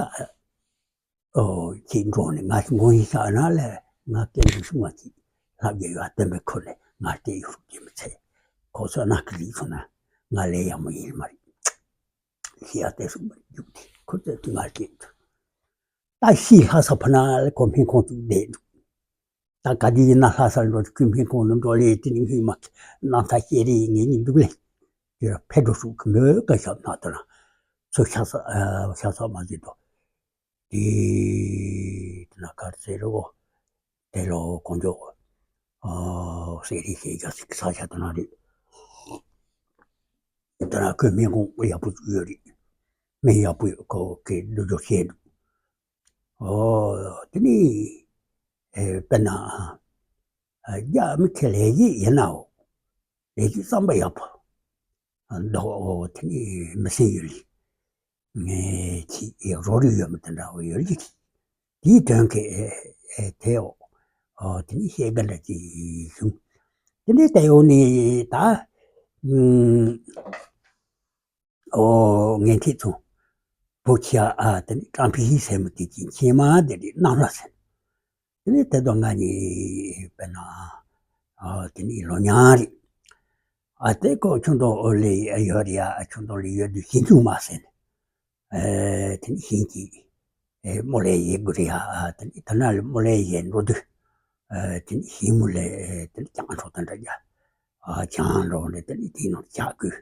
ཨོ་ཁྱེད་འགྲོ་ནས་ང་ཞིག་མགོ་ཡིན་ཤག་ན་ལས་ང་སྐད་འདུག་ཤུགས་མ་ཅིག་ལྷག་རྒྱ་ཡོད་སྟོན་པའི་ཁོ་ནས་ང་སྐད་ཡོད་རུག་རྒྱུ་མི་ཚེ་ཁོ་ཚོ་ན་ཁི་ལི་ཚོ་ན་ང་ལས་ཡག་མོ་ཡིན་མ་རེད། ཤི་ཡ་ལྟས་སུ་མ་རྒྱུག་དེ་ཁོ་ཚོས་དུས་ང་སྐད་འདུག་ད་ཤི་ལྷ་ས་ཕ་ན་ལ་ཁོ་སྨན་ཁང་དུ་བསྡད་འདུག་ད་ག་དུས་ཡིན་ན་ལྷ་སར་འགྲོ་དུས་ཁོས་སྨན་ཁང་ནང་འགྲོ་ལས་དེ་ནི་སྔོན་མ་གནམ་ཐག་སྐྱེས་རེ་ངེད་གཉིས་འདུག་ལས། དེར་ཕེབས་འགྲོ་ཤུགས་ཀྱི་མོས་ཀ་ཞབས་ན་དེ་ན་ཚུར་ཤ་ས་ཤ་ས་མ་ཟིན་དོ། དེ་དེ་ན་གར་ཟེར་རོ། དེ་ལོ་གོང་ཇོ་ཨོ་ཟེར་རེ་ཞེས་རྒྱ་སིག་ས་ཆ་དེ་ན་རེད། དེ་ན་ཁོས་སྨན་ཁང་ཡག་པོ་བཙུགས་ཡོད་རེད། སྨན་ཡག་པོ་ཡོད་ཁོ་གི་འགྲོ་རྒྱུ་བཤད་འདུག་ཨོ་དེ་ནི་ཨེ་དཔེར་ན་ཨ་རྒྱ་མི་ཁེ་ལས་ཀྱི་ཡིན་ནའོ་ལས་ཀྱི་བསམ་པ་ཡག་པོ་འདུག་ཨོ་དེ་ནི་མི་སེམས་ཡོད་ལི་ངས་ཁྱི་ཨེ་རོ་རི་ཡོད་མི་དེ་འདྲ་བོ་ཡོད་ལི་ཁྱི་དེའི་དོན་གི་ཨེ་ཨེ་དེའོ་ཨོ་དེ་ནི་ཤེས་ག་འདྲ་ཅིག་བྱུང་དེ་ནི་ད་ཡོང་ནི་ད་ཨུམ། ཨོ་ངན་ཐིག་ཚོ་བོ་ཁྱི་ཨ་དེ་ནི་ཀྲང་ཕི་ཧི་ཟེར་མི་དེ་ཅིག་ཁྱེད་མ་དེ་རེད་གནམ་ལ་ཟེར། དེ་ནི་དེ་དང་ང་གཉིས་དཔེར་ན་ཨ་དེ་ནི་ལོ་ཉག་རེད། ཨ་དེ་ཀོ་ཁྱོད་དང་ཨོ་ལེ་ཡོད་རེད་ཡ་ཨ་ཁྱོད་དང་ལེ་ཡོད་དུས་ཞིང་ཆུང་མ་ཟེར་ནས། ཨེ་དེ་ནི་ཞིང་གི་ཨེ་རྨོ་ལས་ཡེ་དགོས་རེད་ཡ་ཨ་དེ་ནི་ད་ན་ལ་རྨོ་ལས་ཡེ་འགྲོ་དུས་ཨེ་དེ་ནི་ཞིང་མོ་ལས་ཨེ་དེ་ནི་ཀྱང་འཕྲོ་དང་འདྲ་རྒྱ་ཨ་ཅང་འགྲོ་ནས་དེ་ནི་དེ་ནང་ཇག་དགོས།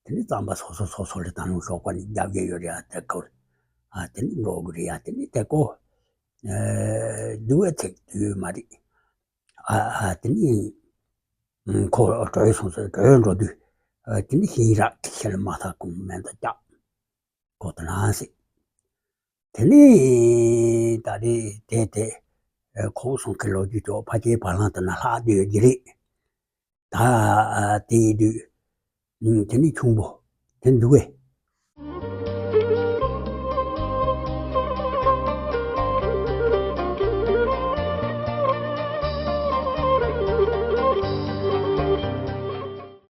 དེ་ནི་རྩམ་པ་སོ་སོ་སོ་སོ་ལ་ད་ནང་ཞོགས་པ་ནི་རྒྱབ་རྒྱ་ཡོད་རེད་ཨ་དེ་ཀོ་ཨ་དེ་ནི་འགྲོ་དགོས་རེད་ཡ་དེ་ནི་དེ་ཀོ་ཨེ་དུ་བའི་ཚིག་དུ་མ་རེད། ཨ་ཨ་དེ་ནི་ཁོ་གྲོས་སོང་ཟེར་གྲོས་འགྲོ་དུས་ཨ་དེ་ནི་ཞིང་རག་གི་ཤེལ་མ་ཐག་གོང་མེ་མདའ་བཀྱག་ཁོ་དེ་ན་ཟེར། དེ་ནི་ད་རེས་དེ་དེ་ཁོ་སོང་གི་ལོ་རྒྱུས་ཀྱི་ཕ་སྐྱེས་བ་ལང་དེ་ན་ལྷག་བསྡད་ཡོད་ཀྱི་རེད། ད་དེ་ཡིན་དུས་དེ་ནི་ཆུང་པོ་དེ་འདུག་གས་